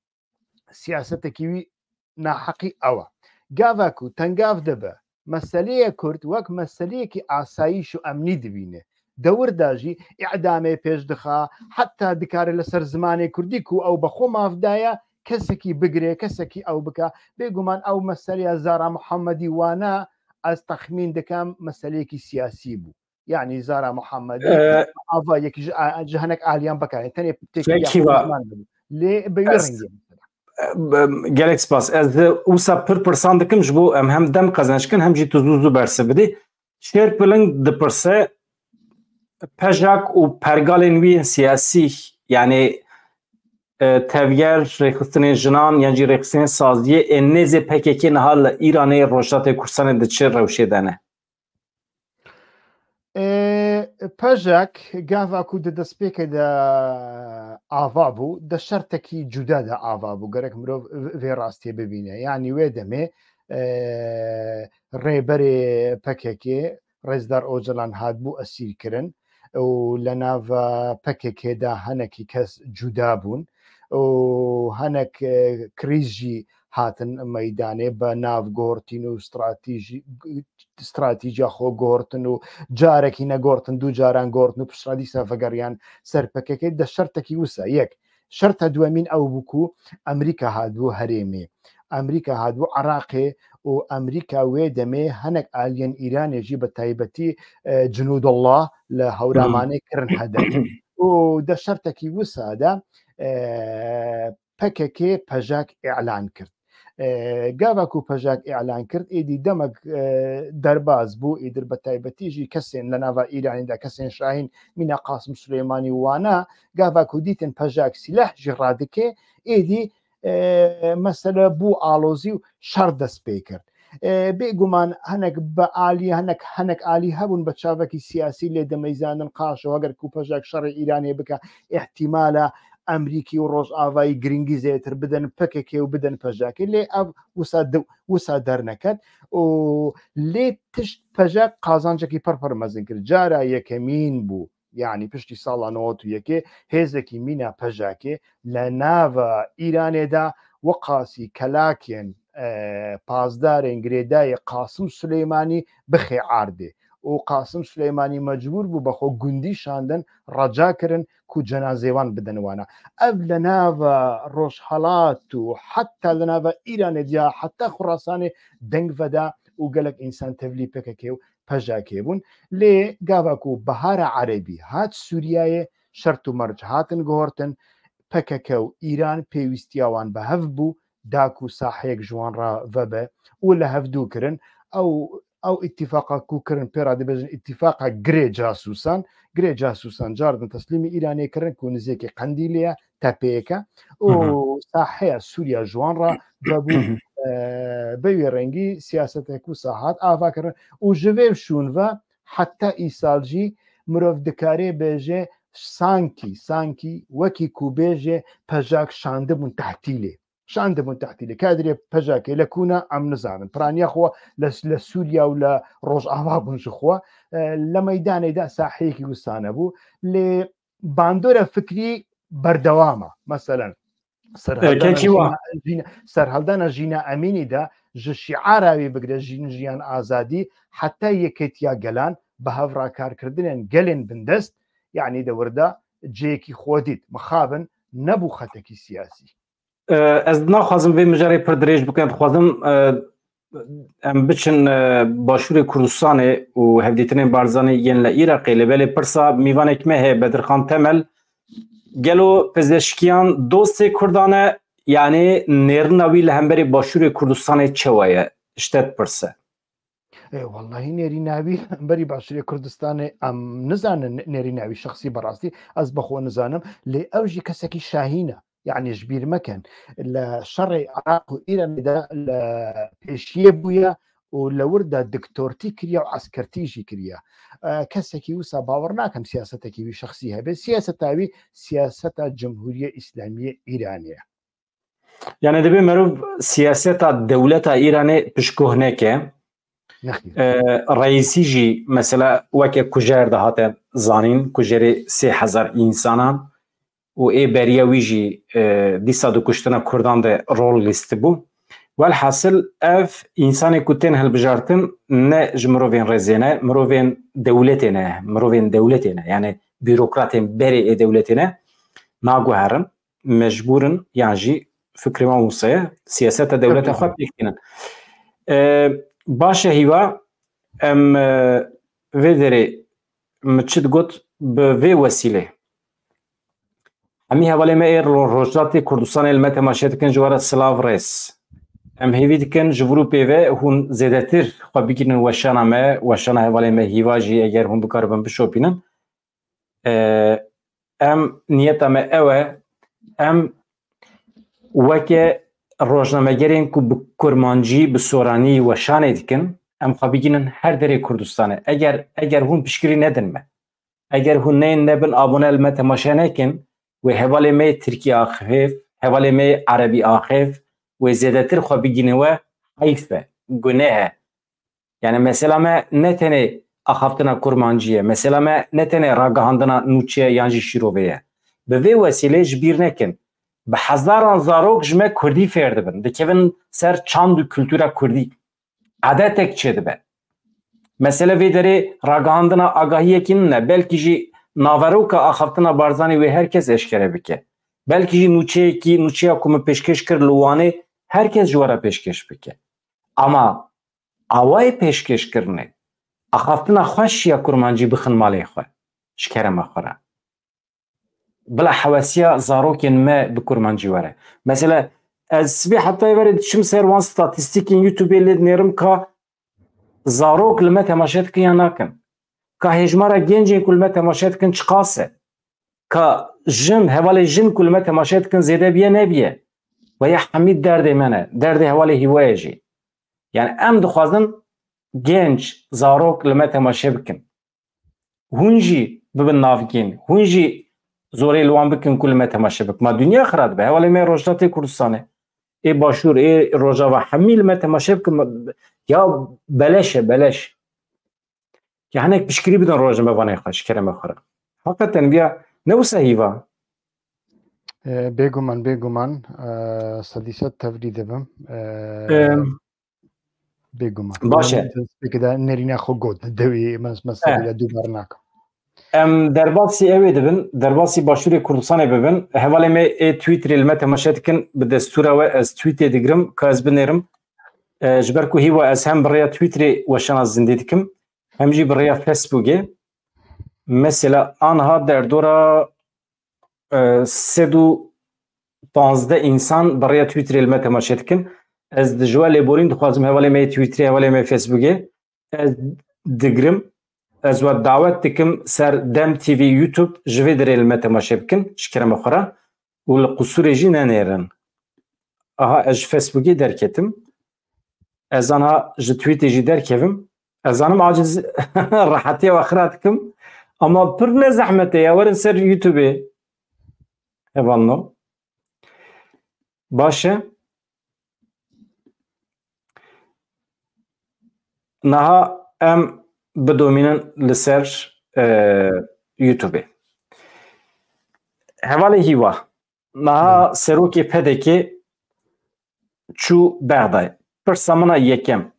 siyasetekî wî naheqî ew e. Gava ku tengav dibe, meseleyê Kurd wek meseleyekî asayîş û emnî dibîne. Dewir de jî îdamê pêş dixa, heta dikare li ser zimanê Kurdî ku ew bi xwe maf daye, kesekî bigire, kesekî ew bike. Bêguman ew meseleya Zara Muhammedî wana, ez texmîn dikim, meseleyekî siyasî bû. Yani Zara Muhammedî Ee, ava yekî ji, a, ji hinek aliyan bikare. Tenê têkiliya Peki, va- Kurdistanê bû. Lê bi wî Ez- rengî. Em, gelek spas. Ez de wisa pir pirsan dikim, ji bo em hem dem qezenç kin, hem jî tu zû zû bersiv bidî. Şêrpiling dipirse, Pejak û pergalên wî yên siyasî, yani, e, tevger rêxistinên jinan yan jî rêxistinên saziyê ên nêzê P K K niha li Îranê, Rojhilatê Kurdistanê di çi rewşê de ne? Ê, Pejak gava ku di destpêkê de ava bû, di şertekî cuda de ava bû. Gerek mirov vê rastiyê bibîne. Yanî wê demê, e, rêberê P K K, Rêzdar Ocalan hatbû esîrkirin û li nav P K K de hinekî kes cuda bûn û hinek, e, krîz jî hatin meydanê, bi nav guhertin û stratejî, stratejiya xwe guhertin û carekî neguhertin, du caran guhertin û piştre dîsa vegeriyan ser P K K. De şertekî wisa yek. Şerta duwemîn ew bû ku Amerîka hatibû herêmê. Amerîka hatibû Iraqê û Amerîka wê demê hinek aliyên Îranê jî, bi taybetî, e, Cunûdullah li Hewramanê kirin hedef. Û de şertekî wisa de, e, P K K Pejak îlan kir. E, gava ku Pejak îlan kir, êdî demek, e, derbas bû, êdir bi taybetî jî kesên li nava Îranê de, kesên Şahîn, mîna Qasim Suleymanî wana, gava ku dîtin Pejak sîleh jî radike, êdî, e, mesele bû alozî û şer dest pê kir. E, bêguman hinek bi alî, hinek, hinek alî hebûn bi çavekî siyasî lê dimeyzandin, qaşo, heger ku Pejak şerê Îranê bike, îhtîmala Amerîkî û Rojavayî giringî zêdetir bidin P K K û bidin Pejakê. Lê ev wisa di-, wisa derneket û lê tişt Pejak qazancekî pir pir mezin kir. Cara yekemîn bû. Yanî piştî sala newet û yekê hêzekî mîna Pejakê li nava Îranê de weqasî kelakên, e, pazdarên girêdayî Qasim Suleymanî bixê erdê. Û Qasim Suleymanî mecbûr bû bi xwe gundî şandin, reca kirin ku cenazê wan bidin wana. Ev li nava Rojhelat û heta li nava Îranê de ya heta Xurasanê deng veda û gelek însan tevlî P K K û Pejakê bûn. Lê gava ku Bihara Erebî hat Sûriyeyê, şert û merc hatin guhertin, P K K û Îran pêwîstiya wan bi hev bû, da ku saheyek ji wan re vebe û li hevdû kirin. Ew, ew îtîfaqa ku kirin, pê re dibêjin îtîfaqa girê casûsan. Girê casûsan cardin teslîmî Îranê kirin ku nizêkê Qendîlê ye, tepeyeke. Û Hı hı. saheya Sûriya ji wan re vebû, e, bi wê rengî siyasetek wisa hat ava kirin. Û ji vê şûn ve heta îsal jî mirov dikare bêje sankî, sankî wekî ku bêje Pejak şandibûn tehtîlê. Şandibûn tehtîlê. Kadirê Pejakê li kuna em nizanin. Piraniya xwe li, li Sûriya û li Rojava bûn ji xwe. E, li meydanê de saheyekî wisa nebû. Lê bandora fikrî berdewam e. Meselen, serhildana Kekî wa. Jîna, Jîna, serhildana Jîna Emînî de ji şiara wî bigire Jîn, Jiyan, Azadî heta Yekêtiya Gelan bi hev re karkirdinên gelên bindest, yanî di wir de cihekî xwe dît. Mixabin nebû xetekî siyasî. E, ez naxwazim vê mijarê pir dirêj bikim, dixwazim, e, em biçin, e, Başûrê Kurdistanê û hevdîtinên Barzanî yên li Iraqê, lê belê pirsa mîvanek me heye, Bedirxan Temel, gelo pizîşkiyan dostê Kurdan e, yanî nêrina wî li hemberî Başûrê Kurdistanê çawa ye? Ji te dipirse. Ê, wellahî nêrîna wî berî Başûrê Kurdistanê em nizanin nêrîna wî şexsî, berastî ez bi xwe nizanim, lê ew jî kesekî şahîn e. Yanî ji bîr mekin, li şerê Iraq û Îranê de li pêşiyê bûye û li wir de diktortî kiriye û eskertî jî kiriye. E, kesekî wisa bawer nakim siyasetekî wî şexsî hebe. Siyaseta wî siyaseta Cumhuriyê Îslamiyê Îranê ye. Yani divê merov siyaseta dewleta Îranê piştguh neke. Nexîr. E, Reîsî jî mesela weke kujer de hate zanîn, kujerê sê hezar însanan û ê beriya wî jî, e, dîsa di kuştina Kurdan de rol lîstibû. Welhasil ev însanê ku tên hilbijartin ne ji mirovên rêzê ne, mirovên dewletê ne, mirovên dewletê ne. Yani bürokratên berê ê dewletê ne, naguherin. Mecbûr in yan jî fikrê wan wisa ye, siyaseta dewleta xwe pêk tînin. E, baş e Hîva, em, e, vê derê min çi digot bi vê wesîlê. Hemî hevalê me ê ro-, Rojhilatê Kurdistanê li me temaşe dikin, ji we re silav rêz. Em hêvî dikin ji vir û pê ve hûn zêdetir xwe bigihînin weşana me, weşana hevalê me Hîva jî eger hûn bikaribin bişopînin. E, em niyeta me ew e, em weke rojnamegerên ku bi kurmancî, bi soranî weşanê dikin, em xwe bigihînin her derê Kurdistanê. Eger, eger hûn piştgirî nedin me, eger hûn neyên nebin abone li me temaşe nekin, wê hevalê me yê tirkî axif, hevalê me yê erebî axif, wê zêdetir xwe bigihînin we, heyf e, guneh e. Yani mesela me ne tenê axaftina kurmancî ye, mesela me ne tenê ragihandina nûçe yan jî şîrovê ye. Bi vê wesîlê ji bîr nekin, bi hezaran zarok ji me kurdî fêr dibin, dikevin ser çand û kultura kurdî. Edetek çêdibe. Mesele vê derê ragihandina agahiyekî nine, belkî jî naveroka axaftina Barzanî wê her kes eşkere bike. Belkî jî nûçeyekî, nûçeya ku min pêşkêş kir li Wanê, her kes ji we re pêşkêş bike. Ama awayê pêşkêşkirinê, axaftina xweş ya kurmancî bixin malê xwe, ji kerema xwe re. Bila hewesiya zarokên me bi kurmancî were. Mesela, ez sibê heta êvarê diçim ser wan statîstîkên YouTube-ê lê dinêrim ka zarok li me temaşe dikin ya nakin. Ka hêjmara gencên ku li me temaşe dikin çiqas e. Ka jin, hevalê jin ku li me temaşe dikin zêde biye nebiye. Ve ya hemî derdê me ne. Derdê hevalê Hîwa ye jî. Yani em dixwazin genç, zarok li me temaşe bikin. Hûn jî bibin navgîn. Hûn jî zorê li wan bikin ku li me temaşe bikin. Ma dinya xira dibe. Hevalê me Rojhilatê Kurdistanê. Ê Başûr, ê Rojava hemî li me temaşe bikin. Ya beleş e, beleş. Ya hinek piştgirî bidin rojnamevanê xwe, ji kerema xwe re. Heqeten viya ne wisa Hîva. E, bêguman, bêguman, e, sedî sed tevlî dibim. E, Em, bêguman. Baş e. Peki de nerîna xwe got, dewî mes-, meselê Eh. de dûbar nakim. Em derbasî ew ê dibin, derbasî Başûrê Kurdistanê bibin. Hevalê me ê Twitterê li me temaşe dikin, bi destûra we ez tweetê digirim, ka ez binêrim. E, ji ber ku Hîva ez hem bi rêya Twitterê weşana zindî dikim, hem jî bi rêya Facebookê. Mesela anha derdora, e, sed û panzdeh însan bi rêya Twitterê li me temaşe dikin. Ez di ji we lêborîn dixwazim, hevalê me yê Twitterê, hevalê me yê Facebookê. Ez digirim, ez we dawet dikim ser Dem T V YouTube, ji vê derê li me temaşe bikin, ji kerema xwe re. Û li qusûrê jî nenêrin. Aha, ez ji Facebookê derketim. Ez anha ji Twitterê jî derkevim. Ez zanim aciz rehetiya we xira dikim. Ama pir ne zehmet e ya, werin ser YouTubeê. Hevalno. Baş e. Niha em bidomînin li ser, e, YouTubeê. Hevalê Hîva. Niha Belê. Serokê P D K çû Bexdayê. Pirsa min a yekem.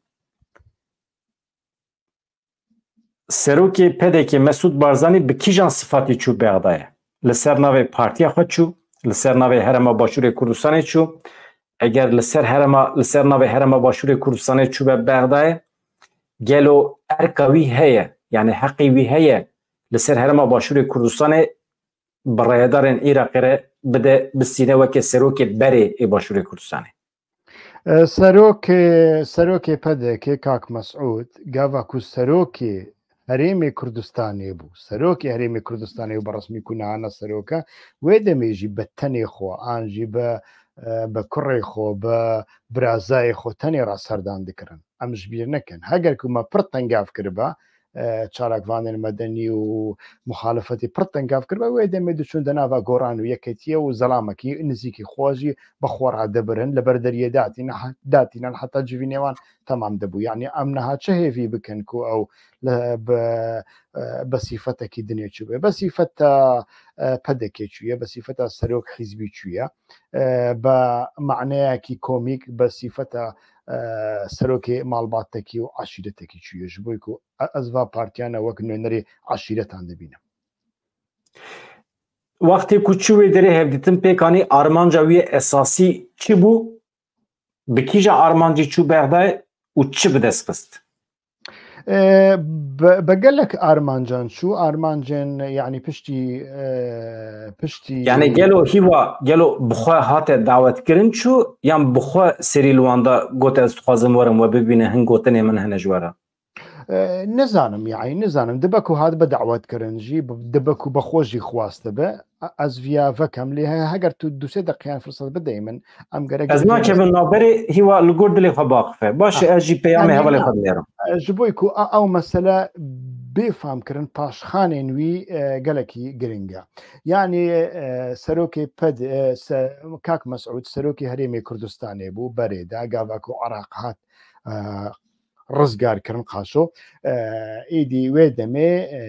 Serokê P D K Mesûd Barzanî bi kîjan sifatî çû Bexdayê? Li ser navê partiya xwe çû, li ser navê Herêma Başûrê Kurdistanê çû. Eger li ser herêma, li ser navê Herêma Başûrê Kurdistanê çûbe Bexdayê, gelo erka wî heye, yani heqî wî heye li ser Herêma Başûrê Kurdistanê bi rêhedarên Iraqê re bide, bistîne weke serokê berê ê Başûrê Kurdistanê? E, serokê, serokê P D K, Kak Mesûd, gava ku serokê Herêmê Kurdistanê bû, serokê Herêmê Kurdistanê û bi resmî ku niha ne serok e, wê demê jî bi tenê xwe an jî bi, e, bi kurê xwe, bi birazayê xwe tenê re serdan dikirin. Em ji bîr nekin. Heger ku me pir tengav kiriba, e, çalakvanên medenî û muxalefetê pir tengav kiriba, wê demê diçûn di nava goran û yeketiyê û zelamekî nizîkî xwe jî bi xwe re dibirin, li ber deriyê datîne, datînan heta civînê wan temam dibû. Yani em niha çi hêvî bikin ku ew li, bi, e, bi sîfetekî dinê çûbe? Bi sîfeta, e, P D K çûye, bi sîfeta serok hîzbî çûye, e, bi maneyekî komîk, bi sîfeta, e, serokê malbatekî û eşîretekî çûye. Ji bo ku e-, ez va partiyana wek nûnerê eşîretan dibînim. Wextê ku çû wê derê hevdîtin pêk anî, armanca wî esasî çi bû? Bi kîja armancî çû Bexdayê û çi bi dest xist? E, bi, bi gelek armancan çû, armancên, yani piştî, e, piştî Yani gelo hîwa, gelo bi xwe hate dawetkirin çû, yan bi xwe serî li wan da got, "Ez dixwazim werim we bibîne, hin gotinê min hene ji we re"? E, nizanim, yani nizanim. Dibe ku hat bi dawetkirin jî, bi-, dibe ku bi xwe jî xwastibe. E-, ez viya vekem, lê he-, heger tu du sê deqiyan firsat bideyî min, em gerek Ez nakevim navberê, hîwa li gor dilê xwe biaxife. Baş e, Ah, ez jî peyamê yani hevalê na. xwe dinêrim. E, ji bo ku a-, ew mesele bê famkirin, paşxanên wî, e, gelekî giring e. Yani, e, serokê P D, e, se-, Kak Mesûd, serokê Herêmê Kurdistanê bû, berê de, gava ku Iraq hat, e, rizgar kirin qaşo. E, êdî wê demê, e,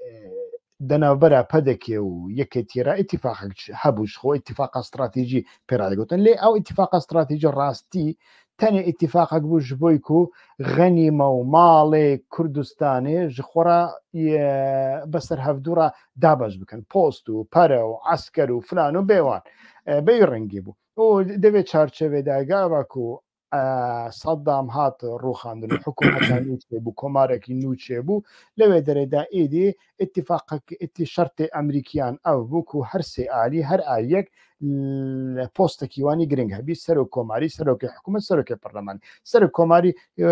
e, di navbera P D K û yeketiyê re îtîfaqek çi-, hebû, ji xwe îtîfaqa stratejî pê re digotin. Lê ew îtîfaqa stratejî rastî tenê îtîfaqek bû ji bo ku xenîme û malê Kurdistanê ji xwe re, e, beser hevdû re dabeş bikin. Post û pere û esker û filan û bêwan. E, bi wî rengî bû. Û di vê çarçevê de gava ku e, Saddam hat rûxandin û hikûmeta nû çêbû, komarekî nû çêbû. Lê wê derê de êdî îtîfaqek, îtî-, şertê Emerîkiyan ev bû ku her sê alî, her aliyek l-, postekî wanî giring hebî, serok komarî, serokê hikûmet, serokê perlemanî. Serok komarî, e,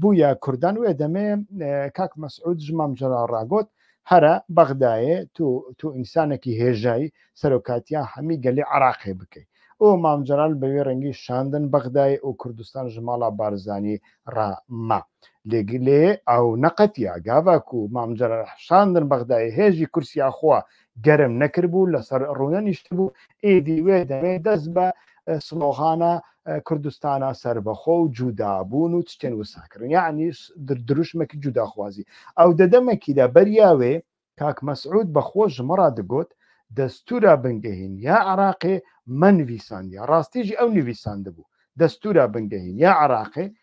bûya Kurdan wê demê, e, Kak Mesûd ji Mam Celal re got, here Bexdayê, tu, tu însanekî hêjayî, serokatiya hemî gelê Iraqê bikey. Û Mam Celal bi wê rengî şandin Bexdayê û Kurdistan ji mala Barzanî re ma. Lê, lê ew neqetiya. Gava ku Mam Celal şandin Bexdayê, hê jî kursiya xwe germ nekiribû, li ser rûne niştibû, êdî wê demê dest be, e, sloxana, e, Kurdistana serbixwe û cudabûn û tiştên wisa kirin. Yanî s-, dir-, dirûşmekî cudaxwazî. Ew di demekî de beriya wê Kak Mesûd bi xwe ji min re digot, destûra bingehîn ya Iraqê me nivîsandiye. Rastî jî ew nivîsandibû. Destûra bingehîn ya Iraqê,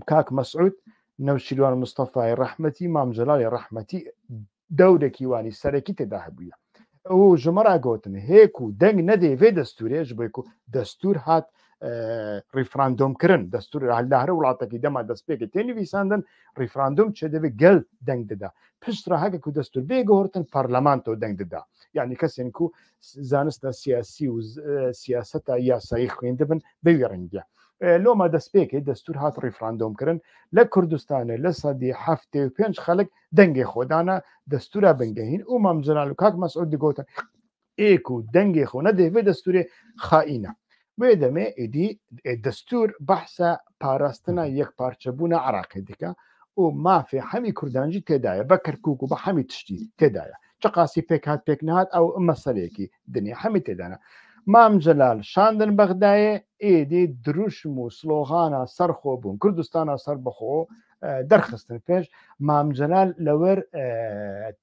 Kak Mesûd, Newşîrwan Mustefayê rehmetî, Mam Celalê rehmetî dewrekî wanî serekî tê de hebûye. Û ji min re gotin, hê ku deng nedê vê destûrê, ji bo ku destûr hat, e, referandum kirin. Destûr li her welatekî dema destpêkê tê nivîsandin, referandum çêdibe, gel deng dida. Pişt re heke ku destûr bê guhertin, parlamento deng dida. Yani kesên ku s-, zanista siyasî û z-, e, siyaseta yasayî xwendibin, bi wî rengî. E, loma destpêkê destûr hat referandum kirin. Li Kurdistanê li sedî heftê û pênc xelk dengê xwe dane destûra bingehîn û Mam Celal û Kak Mesûd digotin, ê ku dengê xwe nedê vê destûrê xaîn e. Wê demê êdî, e, destûr behsa parastina yekparçebûna Iraqê dike û mafê hemî Kurdan jî tê de ye, bi Kerkûk û bi hemî tiştî tê de ye. Çiqasî pêk hat pêk nehat, ew meseleyekî dinê hemî tê de ne. Mam Celal şandin Bexdayê, êdî dirûşm û sloxana serxwebûn, Kurdistana serbixwe, e, derxistin pêş. Mam Celal li wir, e,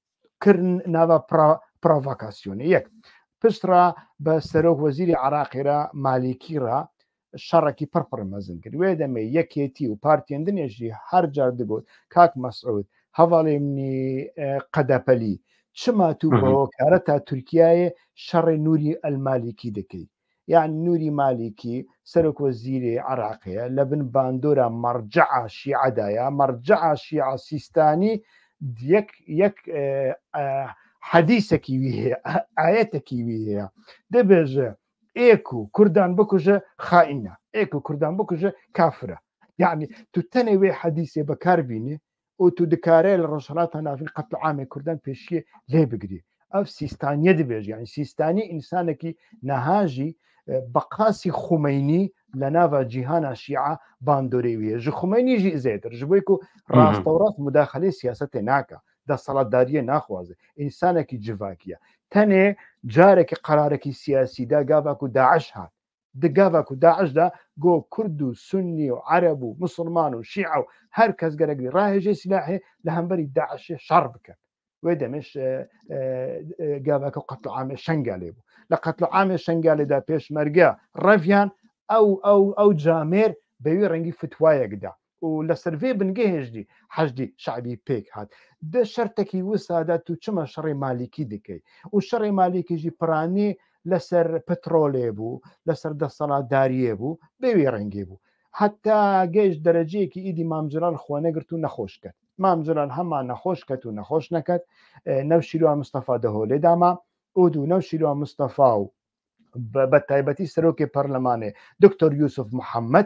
kirin nava pra-, provokasyonê. Yek, pişt re bi serok wezîrê Iraqê re, Malîkî re şerekî pir pir mezin kir. Wê demê yekêtî û partiyên din jî her car digot, Kak Mesûd, hevalê min î, e, qedepelî, Çima tu bi hokareta Tirkiyeyê şerê Nûrî El Malîkî dikey? Yani Nûrî Malîkî, serok wezîrê Iraqê ye, li bin bandora mercea şîa de ye. Mercea şîa Sîstanî yek, yek, e, e, hedîsekî wî heye, ayetekî wî heye. Dibêje, ê ku Kurdan bikuje, xaîn e. Ê ku Kurdan bikuje, kafir e. Yani tu tenê wê hedîsê bi kar bînî û tu dikare li Rojhilata Navîn qetliamê Kurdan pêşiyê lê bigirî. Ev Sîstaniye dibêje. Yani Sîstanî însanekî niha jî, e, bi qasî Xumeynî li nava cîhana şîa bandorê wî ye. Ji Xumeynî jî zêdir. Ji bo ku rastew rast mudaxeleyê siyasetê nake. Desthilatdariyê naxwaze. Însanekî civakî ye. Tenê carekî qerarekî siyasî da gava ku DAIŞ hat. Di gava ku DAIŞ de got Kurd û Sunnî û Ereb û Misilman û Şîa û her kes gerek bî rahêje silahê li hemberî DAIŞê şer bikin. Wê demê ş-, e, e, e, gava ku qetliamê Şengalê bû. Li qetliamê Şengalê de pêşmerge reviyan ew, ew, ew camêr bi wî rengî fitwayek da. Û li ser vê bingehê jî Heşdî Şebî pêk hat. Di şertekî wisa de tu çima şerê Malîkî dikey? Û şerê Malîkî jî piranî li ser petrolê bû, li ser desthilatdariyê bû, bi wî rengî bû. Heta gehişt dereceyekî îdî Mam Celal xwe negirt û nexweş ket. Mam Celal hema nexweş ket û nexweş neket, e, Newşîrwan Mistefa di holê de ma, û dû Newşîrwan Mistefa û bi, bi taybetî serokê perlemanê Doktor Yusuf Muhammed,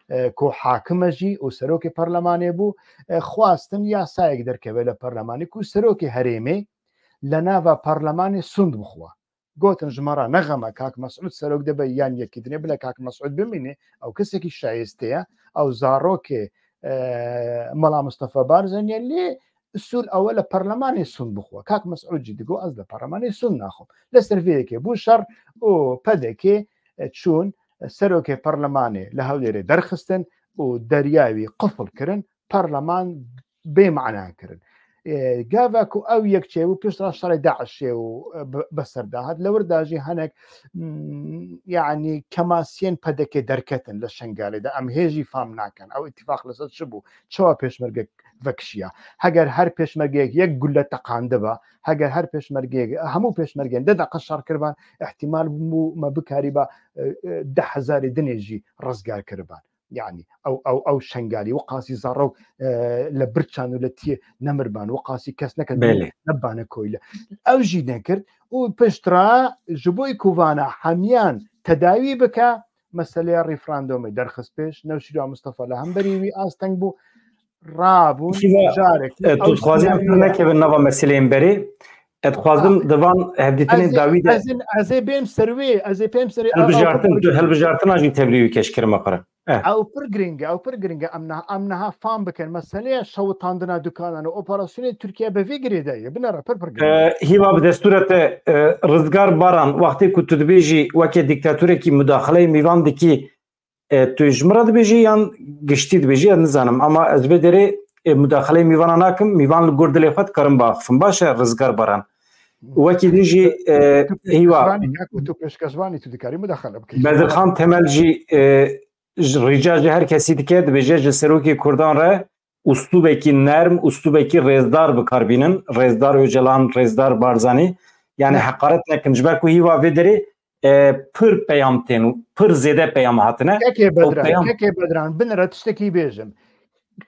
e, ku hakim e jî û serokê perlemanê bû, e, xwastin yasayek derkeve li perlemanê ku serokê herêmê li nava perlemanê sund bixwe. Gotin ji me re ne xem e, kak Mesûd serok dibe yan yekî dinê, bila kak Mesûd bimîne, ew kesekî şayistê ye, ew zarokê, e, Mela Mistefa Barzanî ye, lê usul ew e li perlemanê sund bixwe. Kak Mesûd jî digot, ez li perlemanê sund naxwim. Li ser vê yekê bû şer û P D K, e, çûn, e, serokê perlemanê li Hewlêrê derxistin û derya wî qifil kirin, perleman bê mana kirin. E, gava ku ew yek çêbû pişt re şerê DAIŞê û, e, bi, bi ser de hat. Li wir de jî hinek, mm, yani kemasiyên P D K derketin li Şengalê de. Em hê jî fam nakin. Ew îtîfaq li ser çi bû? Çawa pêşmerge vekişiya? Heger her pêşmergeyek yek gule teqandiba, heger her pêşmergeyek, hemû pêşmergeyên deh deqe şer kiriban, ihtimal bû me bikarîba, e, e, deh hezarê dinê jî rizgar kiriban. Yani ew, ew, ew Şengalî, wiqasî zarok, e, li birçan û li tiyê nemirban, wiqasî kes neket, Belê. Nebane koyle. Ew jî nekird û piştre ji bo ku vana hemiyan tedawî bike, meseleya referandumê derxist pêş, Newşîrwan Mistefa li hemberî wî asteng bû, rabûn, Hîva, jarek, e, tu ew dixwazî em senaryo pir nekevin nava meseleyên berê, e, dixwazim Ah. di van hevdîtinên Ez ê, dawî de ez ê, ez ê bêm ser wê, ez ê bêm ser wê, ew, ew hilbijartin, pir tu hilbijartina jî tevlî wî keş kirime xwe re. Eh. Ew pir giring e, ew pir giring e. Em niha, em niha fam bikin. Meseleya şewitandina dukanan û operasyonên Tirkiye bi vê girê de ye. Binêre pir pir giring e. Eh, Hîva, bi destûra te, eh, Rizgar Baran, wextê ku tu dibêjî weke dîktatorekî mudaxileyê mîvan dikî, e, tu ji min re dibêjî yan giştî dibêjî, ez nizanim. Ama ez vê derê, e, mudaxileyê mîvana nakim. Mîvan li gor dilê xwe dikarim biaxifim. Baş e, Rizgar Baran. Wekî din jî, e, Tu Hîva. pêşkeşvanî, ya ku tu pêşkeşvanî, tu dikarî mudaxile bikî. Bedirxan Temel jî, e, ji, rica ji her kesî dike, dibêje ji serokê Kurdan re uslûbekî nerm, uslûbekî rêzdar bi kar bînin. Rêzdar Ocalan, Rêzdar Barzanî. Yani Ne. heqaret nekin. Ji ber ku Hîva vê derê, e, pir peyam tên û pir zêde peyam hatine. Kekê Ew Bedran, peyam kekê Bedran, binêre tiştekî bêjim.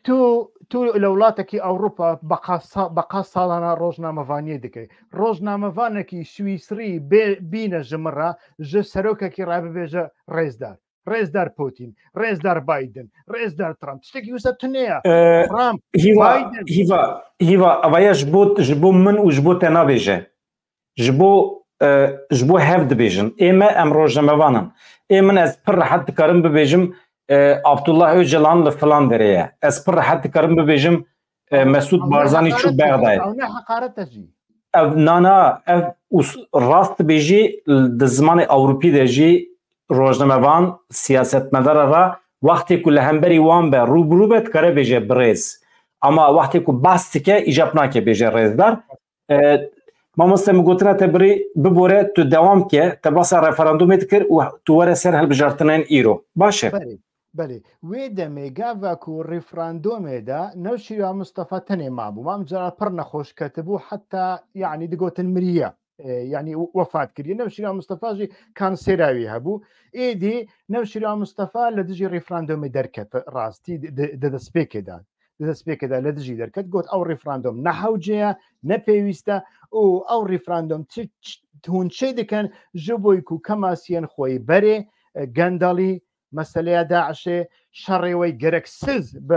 Tu, tu li welatekî Ewropa beqa sa-, beqa salana rojnamevaniyê dikey. Rojnamevanekî Swîsrî bê-, bîne ji min re, ji serokekî re bibêje rêzdar. Rêzdar Putin, rêzdar Biden, rêzdar Trump. Tiştekî wisa tune ye. E, Trump, Hîva, Biden. Hîva, Hîva, avaya ji bo, ji bo min û ji bo te nabêje. Ji bo, e, ji bo hev dibêjin. Ê me em rojnamevan in. Ê min ez pir rehet dikarim bibêjim, e, Abdullah Ocalan li filan derê ye. Ez pir rehet dikarim bibêjim, e, Mesûd Barzanî çû Bexdayê. Ew ne heqaret e jî. Ev, na, na, ev us-, rast dibêjî, di zimanê Ewropî de jî rojnamevan, siyasetmedara re wextê ku li hemberî wan be, rû bi rû be, dikare bêje birêz. Ama wextê ku behs dike, îcab nake bêje rêzdar. E, mamoste, min gotina te birî bibore, tu dewam ke, te basa referandumê dikir û tu were ser hilbijartinên îro. Baş e. Berê. Belê, wê demê gava ku referandomê de Newşîra Mustafa tenê mabû. Mam cara pir nexweş ketibû, heta, yanî, digotin miriye. E, yanî, wefat kiriye. Newşîra Mustafa jî kansera wî hebû. Êdî Newşîra Mustafa li dijî referandomê derket, rastî di, di, di destpêkê de. Di destpêkê de li dijî derket, got, ew referandom ne hewce ye, ne pêwîst e û ew referandom çi, çi, hûn çê dikin ji bo ku kemasiyên xwe yê berê, e, Gendelî, meseleya DAIŞê, şerê wê gereksiz bi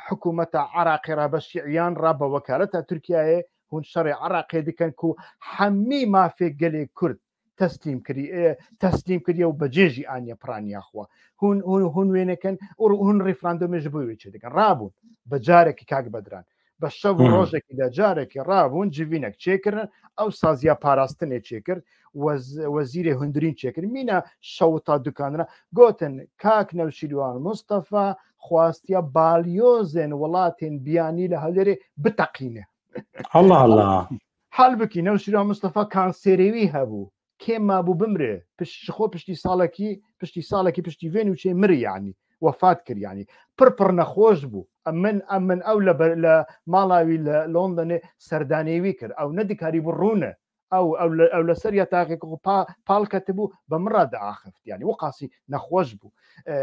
hikûmeta Iraqê re, bi şîiyan re, bi wekaleta Tirkiyeyê, hûn şerê Iraqê dikin ku hemî mafê gelê Kurd teslîm kirî-, e, teslîm kiriye û bi cê jî aniye piraniya xwe. Hûn, hûn, hûn wê nekin û hûn referandomê ji bo wê çê dikin. Rabûn bi carekî, kak Bedran. Bi şev û Hmm. rojekî de carekî rabûn, civînek çêkirin, ew saziya parastinê çêkir, wez-, wezîrê hundirîn çêkir. Mîna şewita dukanina, gotin, kak Newşîrwan Mustafa xwastiya balyozên welatên biyanî li Hewlêrê biteqîne. Allah Allah. Halbikî Newşîrwan Mustafa kanserê wî hebû. Kêm mabû bimre. Piş-, ji xwe piştî salekî, piştî salekî, piştî vê nûçeyê mirî, yanî. Wefat kir, yanî. Pir pir nexweş bû. Em min, em min ew li ber-, li mala wî li Londonê serdanê wî kir. Ew nedikarîbû rûne. Ew, ew li, ew li ser yataxê ku pa-, pal ketibû, bi min re diaxift. Yanî, wiqasî nexweş bû. E,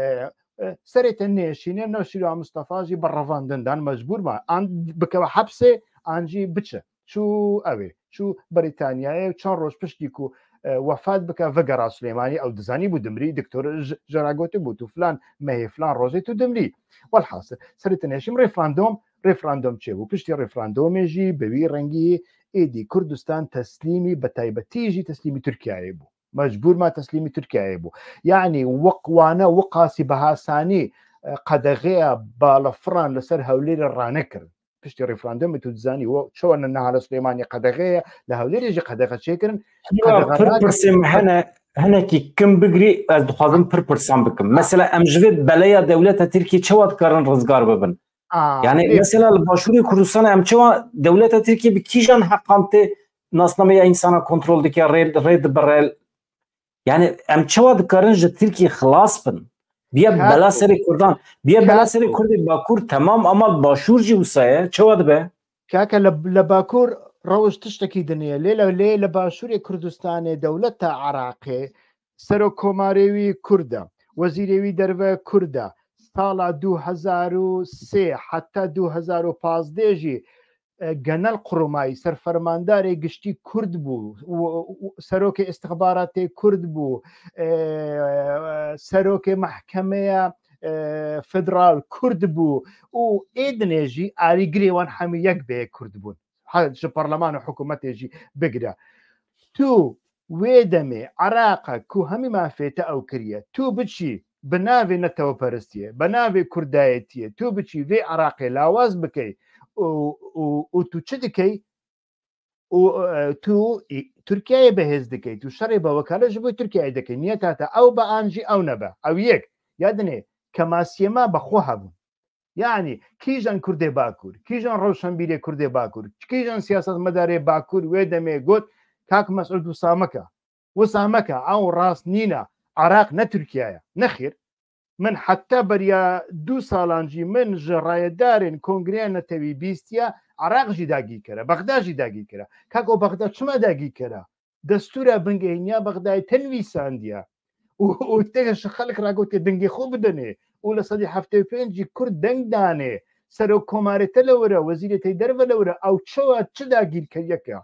e, serê te nêşîne, Newşîrwan Mustafa jî bi revandin dan mecbûr ma. An bikeve hepsê, an jî biçe. Çû ew ê, çû Brîtanyayê û çend roj piştî ku, e, wefat bike, vegera Silêmanî, ew dizanî bû dimrî, doktor j-, jê re gotibû, tu filan mehê, filan rojê tu dimrî. Welhasil, serê te nêşîm, referandom, referandom çêbû. Piştî referandomê jî bi wî rengî êdî Kurdistan teslîmî, bi taybetî jî teslîmî Tirkiyeyê bû. Mecbûr ma teslîmî Tirkiyeyê bû. Yanî, wek wane, wiqasî bi hasanî, e, qedexeya balafirran li ser Hewlêrê ranekirin. Piştî referandumê tu dizanî, we çawa ne niha li Silêmaniyê qedexe ye, li Hewlêrê jî qedexe çêkirin. Ya, Qedexe pir nakin. Pirsê min hene, hinekî kim bigirî, ez dixwazim pir pirsan bikim. Mesela, em ji vê beleya dewleta Tirkiyê çawa dikarin rizgar bibin? Aa, Yani, lê mesela li Başûrê Kurdistanê em çawa dewleta Tirkiyê bi kîjan heqan tê nasnameya însana kontrol dike, rê, rê dibire? Yani, em çawa dikarin ji Tirkiyê xilas bin? Biya Kak bela serê Kurdan, biya bela Kak serê Kurdê Bakur, temam, ama Başûr jî wisa ye, çawa dibe? Kake li, li Bakur rewş tiştekî din e. Lê, lê, lê li Başûrê Kurdistanê dewleta Iraqê, serokkomarê wî Kurd e, wezîrê wî derve Kurd e. Sala du hezar û sê heta du hezar û pazdeh jî, e, genel qurumayî, serfermandarê giştî Kurd bû, û, û, serokê istixbaratê Kurd bû, e, serokê mehkemeya, e, federal Kurd bû û ê dinê jî alîgirê wan hemî yek bê Kurd bûn. Ha, ji parleman û hikûmetê jî bigire. Tu wê demê Iraqa ku hemî mafê te ew kiriye, tu biçî bi navê netewperistiyê, bi navê kurdayetiyê, tu biçî vê Iraqê lawaz bikey û, û, û tu çi dikey? Û, e, tu, î, Tirkiyeyê bi hêz dikey, tu şerê bi wekale ji bo Tirkiyeyê dikey. Niyeta te ew be an jî ew nebe. Ew yek. Ya dinê, kemasiyê me bi xwe hebûn. Yanî, kîjan Kurdê Bakur, kîjan rewşenbîrê Kurdê Bakur, kîjan siyasetmedarê Bakur wê demê got, Kak Mesûd wisa meke. Wisa meke, ew rast nîne. Iraq ne Tirkiye ye. Nexêr. Min heta beriya du salan jî min ji rayedarên Kongreya Netewî bîstiye, Iraq jî dagîr kere, Bexda jî dagîr kere. Kak, o Bexda çima dagîr kere? Destûra bingehîniya Bexdayê te nivîsandiye. Û, û te ji xelk re gotiye dengê xwe bidenê. Û li sedî heftê û pênc jî Kurd deng danê. Serokkomarê te li wir e, wezîrê te derve li wir e. Ew çawa çi dagîrkeriyeke?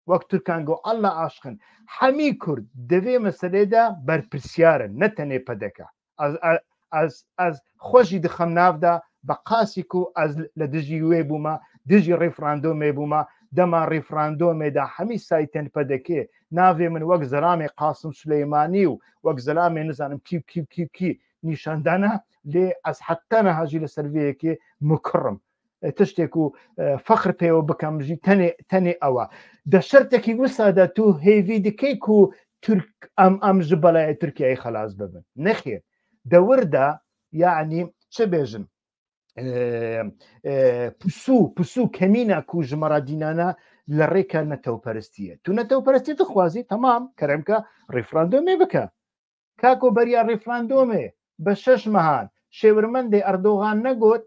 Wek Tirkan got, Allah aşkın, hemî Kurd di vê meselê de berpirsiyar in, ne tenê P D K. Ez, ez, ez, ez xwe jî dixim nav de, bi qasî ku ez li dijî wê bûme, dijî referandumê bûme, dema referandumê de hemî saytên P D K navê min wek zelamê Qasim Suleymanî û wek zelamê nizanim kî, kî, kî, kî nîşan dane, lê ez heta niha jî li ser vê yekê mukir im. E, tiştê ku, e, fexr pê wê bikim jî tenê, tenê ew e. Di şertekî wisa de tu hêvî dikey ku Tirk, em, em ji belayê Tirkiyeyê xelas bibin? Nexêr. Di wir de, yanî, çi bêjin? E, e, pusû, pusû kemîna ku ji me re dînana li rêka netewperistiyê. Tu netewperistiyê dixwazî, temam, kerem ke referandumê bike. Kako beriya referandumê Bi şeş mehan şêwirmendê Erdogan negot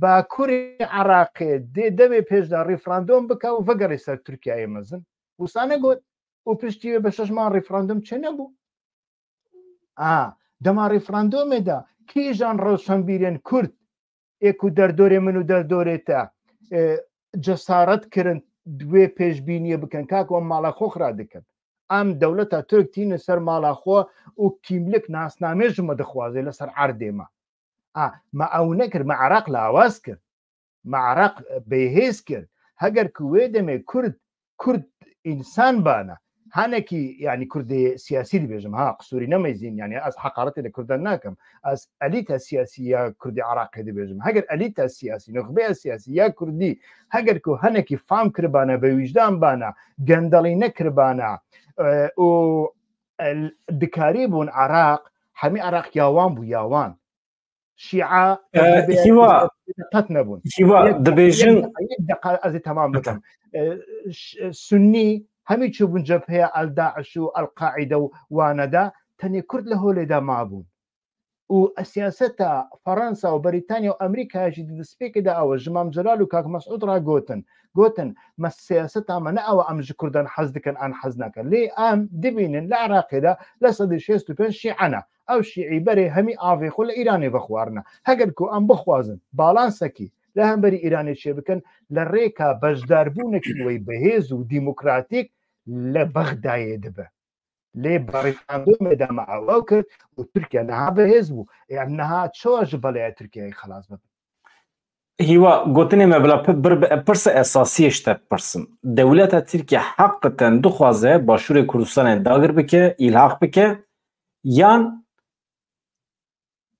Bakurê Iraqê dê demê pêş de referandum bike û vegerê ser Tirkiyeyê mezin. Wisa negot. Û piştî wê bi şeş mehan referandum çênebû. A, dema referandumê de kîjan rewşenbîrên Kurd ê ku derdorê min û derdorê te, e, cesaret kirin wê pêşbîniyê bikin, kak em mala xwe xira dikin. Em dewleta Tirk tînin ser mala xwe û kîmlik nasnamê ji me dixwaze li ser erdê me. A, me ew nekir, me Iraq lawaz kir. Me Iraq bêhêz kir. Heger ku wê demê Kurd, Kurd însan bana, hanekî, yanî Kurdê siyasî dibêjim, ha, qisûrî nemeyzîn, yanî ez heqaretê li Kurdan nakim. Ez elîta siyasî ya Kurdê Iraqê dibêjim. Heger elîta siyasî, nuxbeya siyasî ya Kurdî, heger ku henekî fam kiribana, bi wîjdan bana, gendelî nekiribana, e, û, e, dikarîbûn Iraq, hemî Iraq ya wan bû, ya wan. Şîa, E, Hîva, qet nebûn. Hîva, Yek, dibêjin yek deqa, yek deqa ez ê temam bikim. E, ş-, Sunnî hemî çûbûn cebheya El-Daiş û El-Qaîde û wane de, tenê Kurd li holê de mabûn. Û siyaseta Fransa û Brîtanya û Amerîkaya jî di destpêkê de ew e, ji Mam Celal û Kak Mesûd re gotin. Gotin, me siyaseta me ne ew e, em ji Kurdan hez dikin, an hez nakin. Lê em dibînin li Iraqê de li sedî şêst û pênc şîe ne. Ew şîî berê hemî avê xwe li Îranê vexwarine. Heger ku em bixwazin balansekî li hemberî Îranê çêbikin, li rêka beşdarbûnekî wê bihêz û demokratîk li Bexdayê dibe. Lê bi referandumê de me ew kir û Tirkiye niha bihêz bû. Ê, em niha çawa ji beleya Tirkiyeyê xelas bibin? Hîva, gotinê me bila pi-, bir, bi-, pirsa esasiyê ji te bipirsim. Dewleta Tirkiye heqiten dixwaze Başûrê Kurdistanê dagir bike, îlhaq bike, yan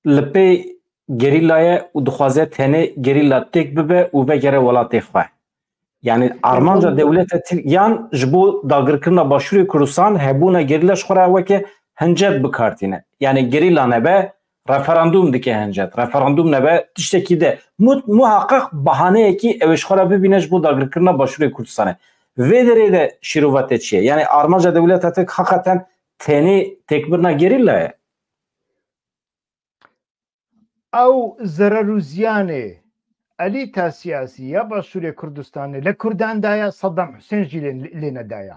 li pê gerîla ye û dixwaze tenê gerîla têk bibe û vegere welatê xwe? Yani armanca dewleta Tirk yan ji bo dagirkirina Başûrê Kurdistan hebûna gerîla ji xwe re weke hincet bi kar tîne. Yani gerîla nebe referandum dike hincet. Referandum nebe tiştekî de mu-, muhaqqaq bahaneyekî ew ê ji xwe re bibîne ji bo dagirkirina Başûrê Kurdistanê. Vê derê de şîrova te çi ye? Yani armanca dewleta Tirk heqeten tenê têkbirina gerîla ye? Ew zerer û ziyanê elîta siyasî ya Başûrê Kurdistanê li Kurdan daye, Saddam Husên jî lê, lê nedaye.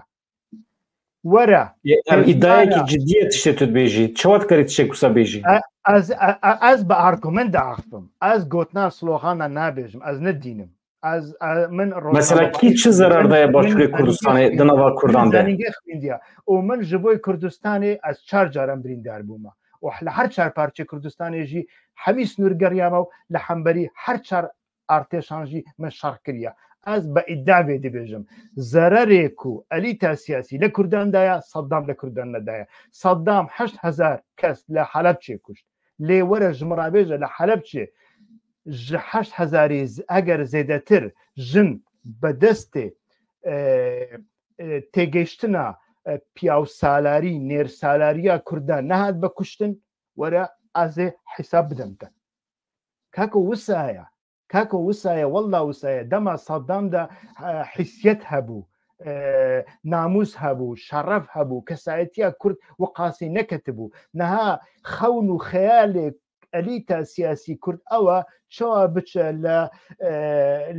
Were, Ye, ev îdayekî cidî ye tiştê tu dibêjî. Çawa dikarî tiştek wisa bêjî? E, ez, e, e, ez bi argument diaxivim. Ez gotina slogana nabêjim. Ez ne dîn im. Ez, e, min Mesela kî çi zerar daye Başûrê Kurdistanê di nava Kurdan de? Zanîngeh xwîndiya. Û min ji bo Kurdistanê ez çar caran birîndar bûme. Û li her çar parçeyê Kurdistanê jî hemî sinûr geriyame û li hemberî her çar artêşan jî min şer kiriye. Ez bi îdia vê dibêjim. Zererê ku elîta siyasî li Kurdan daye, Saddam li Kurdan nedaye. Saddam heşt hezar kes li Helebçê kuşt. Lê were ji min re bêje, li Helebçê ji heşt hezarî z-, eger zêdetir jin bi destê, e, e, têgihiştina, e, piyawsalarî, nêrsalariya Kurdan nehat be kuştin, were ez ê hesab bidem te. Kako wisa ye. Kako wisa ye, wella wisa ye. Dema Saddam de, e, hîsiyet hebû, e, namûs hebû, şeref hebû, kesayetiya Kurd wiqasî neketibû. Niha xewn û xeyalê elîta siyasî Kurd ew e, çawa biçe li, e,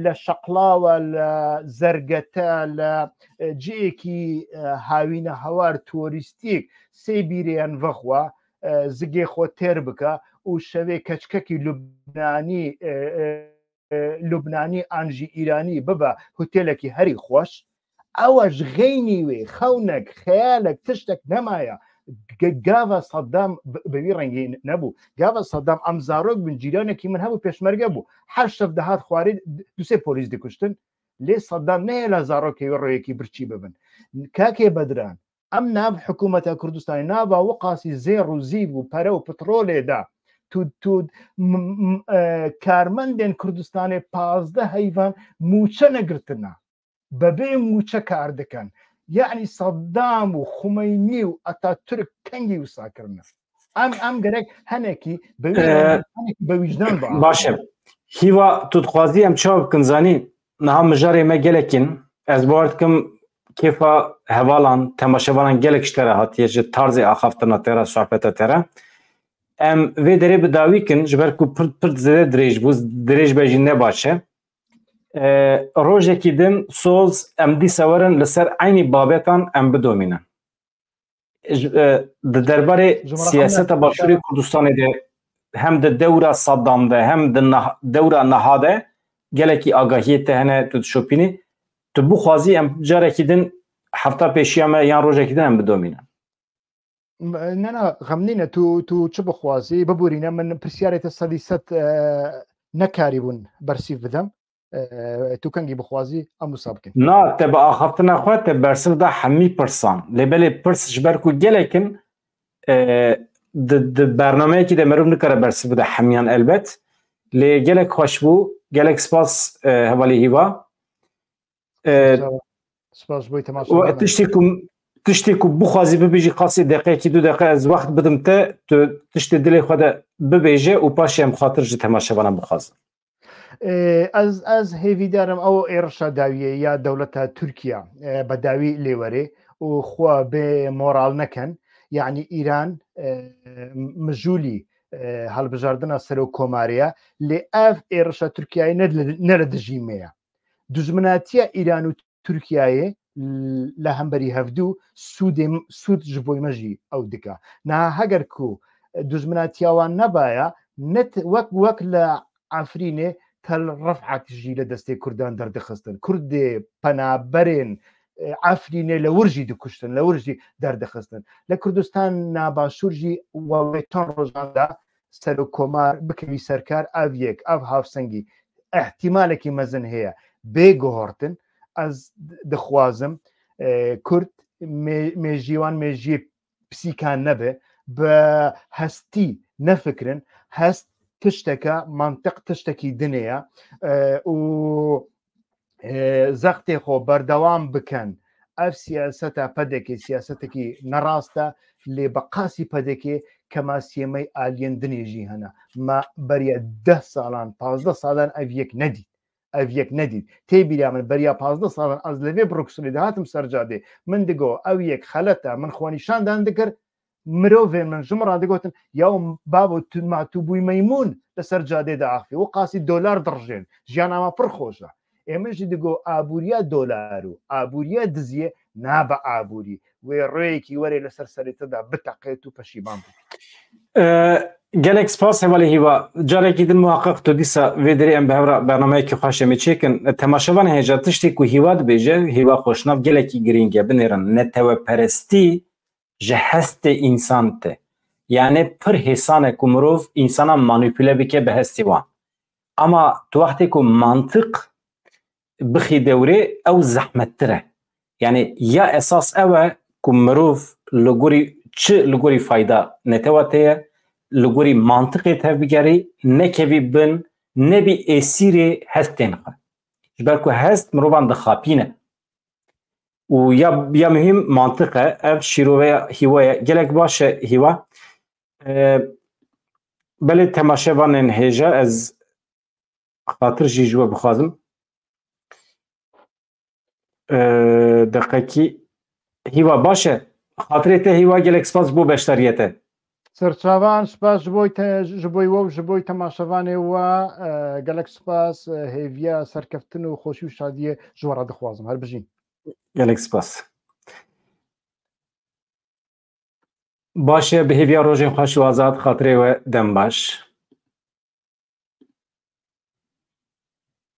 li Şeqlawa, li Zergete, li, e, cihekî, e, hawîne hawar turîstîk sê bîrêyan vexwe, e, zigê xwe têr bike û şevê keçkekî Lubnanî, e, e, e, Lubnanî an jî Îranî bibe hotelekî herî xweş. Ew e ji xeynî wê xewnek, xeyalek, tiştek nemaye. G-, gava Saddam bi, bi vî rengî nebû. Gava Saddam em zarok bin, cîranekî min hebû, pêşmerge bû. Her şev dihat xwarê, du sê polîs dikuştin. Lê Saddam nehêla zarokê wê royekî birçî bibin. Kakê Bedran, em nav hikûmeta Kurdistanê, nava wiqasî zêr û zîv û pere û petrolê de, tu, tu, m-, m-, e, karmendên Kurdistanê pazdeh heyvan mûçe negirtina. Bebê mûçe kar dikin. Yanî Saddam û Xumeynî û Atatürk kengî wisa kirine. Em, em gerek henekî bi wî Ee, rengî, henekî bi wîcdan biaxivin. Baş e. Hîva, tu dixwazî em çawa bikin zanî? Niha mijarê me gelek in. Ez bawer dikim kêfa hevalan, temaşevanan gelek ji te re hatiye, ji tarzê axaftina te re, sohbeta te re. Em vê derê bi dawî kin, ji ber ku pir, pir zêde dirêj bû, dirêj be jî ne baş e. E, rojekî din soz em dîsa werin li ser eynî babetan em bidomînin. Ji, e, di derbarê Ji min re siyaseta hemle Başûrê Kurdistanê de hem di dewra Saddam de hem di nah-, dewra niha de gelekî agahiyê te hene tu dişopînî. Tu bixwazî em carekî din hefta pêşiya me yan rojekî din em bidomînin. M-, ne, ne, xem nîne, tu, tu çi bixwazî, biborîne, min pirsiyarê te sedî sed, e, nekarîbûn bersîv bidim. E, tu kengî bixwazî, em wisa bikin. Na, te bi axaftina xwe, te bersiv da hemî pirsan. Lê belê pirs ji ber ku gelek in, e, di, di bernameyekî de meriv nikare bersiv bide hemiyan elbet. Lê gelek xweş bû, gelek spas, e, hevalî Hîva. E, Spas ji bo temaşe we, tiştê ku, tiştê ku bixwazî bibêjî, qasî deqeyekî, du deqe ez wext bidim te, tu tiştê dilê xwe de bibêje û paşê em xatir ji temaşevanan bixwazin. E, ez, ez hêvîdar im ew êrişa dawiyê ya dewleta Tirkiye, e, bi dawî lê were û xwe bê moral nekin. Yanî Îran, e, mijûlî, e, hilbijardina serokkomarê ye. Lê ev êrişa Tirkiyeyê ne li, ne li dijî me ye. Dijminatiya Îran û Tirkiyeyê l-, li hemberî hevdû sûdê, sûd ji bo me jî ew dike. Niha heger ku dijminatiya wan nebaya, ne t-, wek, wek li Efrînê Tel Ref'ek jî li destê Kurdan derdixistin. Kurdê penaberên, e, Efrînê li wir jî dikuştin, li wir jî derdixistin. Li Kurdistana Başûr jî we wê çend rojan de serokkomar bikevî serkar, ev yek, ev hevsengî ihtimalekî mezin heye bê guhertin. Ez dixwazim, e, Kurd mê-, mêjî wan mêjiyê pisîkan nebe, bi hestî nefikirin. Hest tişteke, mantiq tiştekî dinê ye, e, û, e, zextê xwe berdewam bikin. Ev siyaseta P D K siyasetekî nerast e, lê bi qasî P D K kemasiyê me aliyên dinê jî hene. Me beriya deh salan, pazdeh salan ev yek nedît. Ev yek nedît. Tê bîra min beriya pazdeh salan ez li vê Brukselê dihatim ser cadê. Min digo ew yek xelet e, min xwe nîşan dan dikir. Mirovên min ji min re digotin, "Ya babo, tu ma tu bûyî meymûn li ser cadê diaxivî, û qasî dolar dirijên, jiyana me pir xweş e." Ê min jî digo, "Aboriya dolar û aboriya diziyê nabe aborî. Wê rêyekî were li ser serê te de biteqê, tu peşîman bibî." E, gelek spas hevalê Hîva. Carekî din muhaqqeq tu dîsa vê derê em bi hev re bernameyekî xweş em ê çêkin. Temaşevanê hêja, tiştê ku Hîva dibêje, Hîva Xweşnav, gelekî girîng e. Binêrin, neteweperestî ji hestê însan te. Yanî pir hêsan e ku mirov însana manîpule bike bi hestê wan. Ama tu wextê ku mantiq bixî dewrê, ew zehmettir e. Yanî ya esas ew e ku mirov li gorî çi, li gorî fayda netewa te ye, li gorî mantiqê tevbigerî, nekevî bin, nebî êsîrê hestên xwe. Ji ber ku hest mirovan dixapîne. Û ya, ya muhîm mantiq e, ev şîroveya Hîwa ye. Gelek baş e Hîwa. E, belê temaşevanên hêja, ez xatir jî ji we bixwazim. E, deqekî Hîwa baş e. Xatirê te Hîwa, gelek spas ji bo beşdariyê te. Serçavan, spas ji bo te, ji bo we û ji bo temaşevanê we, e, gelek spas, e, hêviya serkeftin û xweşî û şadiyê ji we re dixwazim. Her bijîn. Gelek spas. Baş e, bi hêviya rojên xweş û azad, xatirê we dem baş.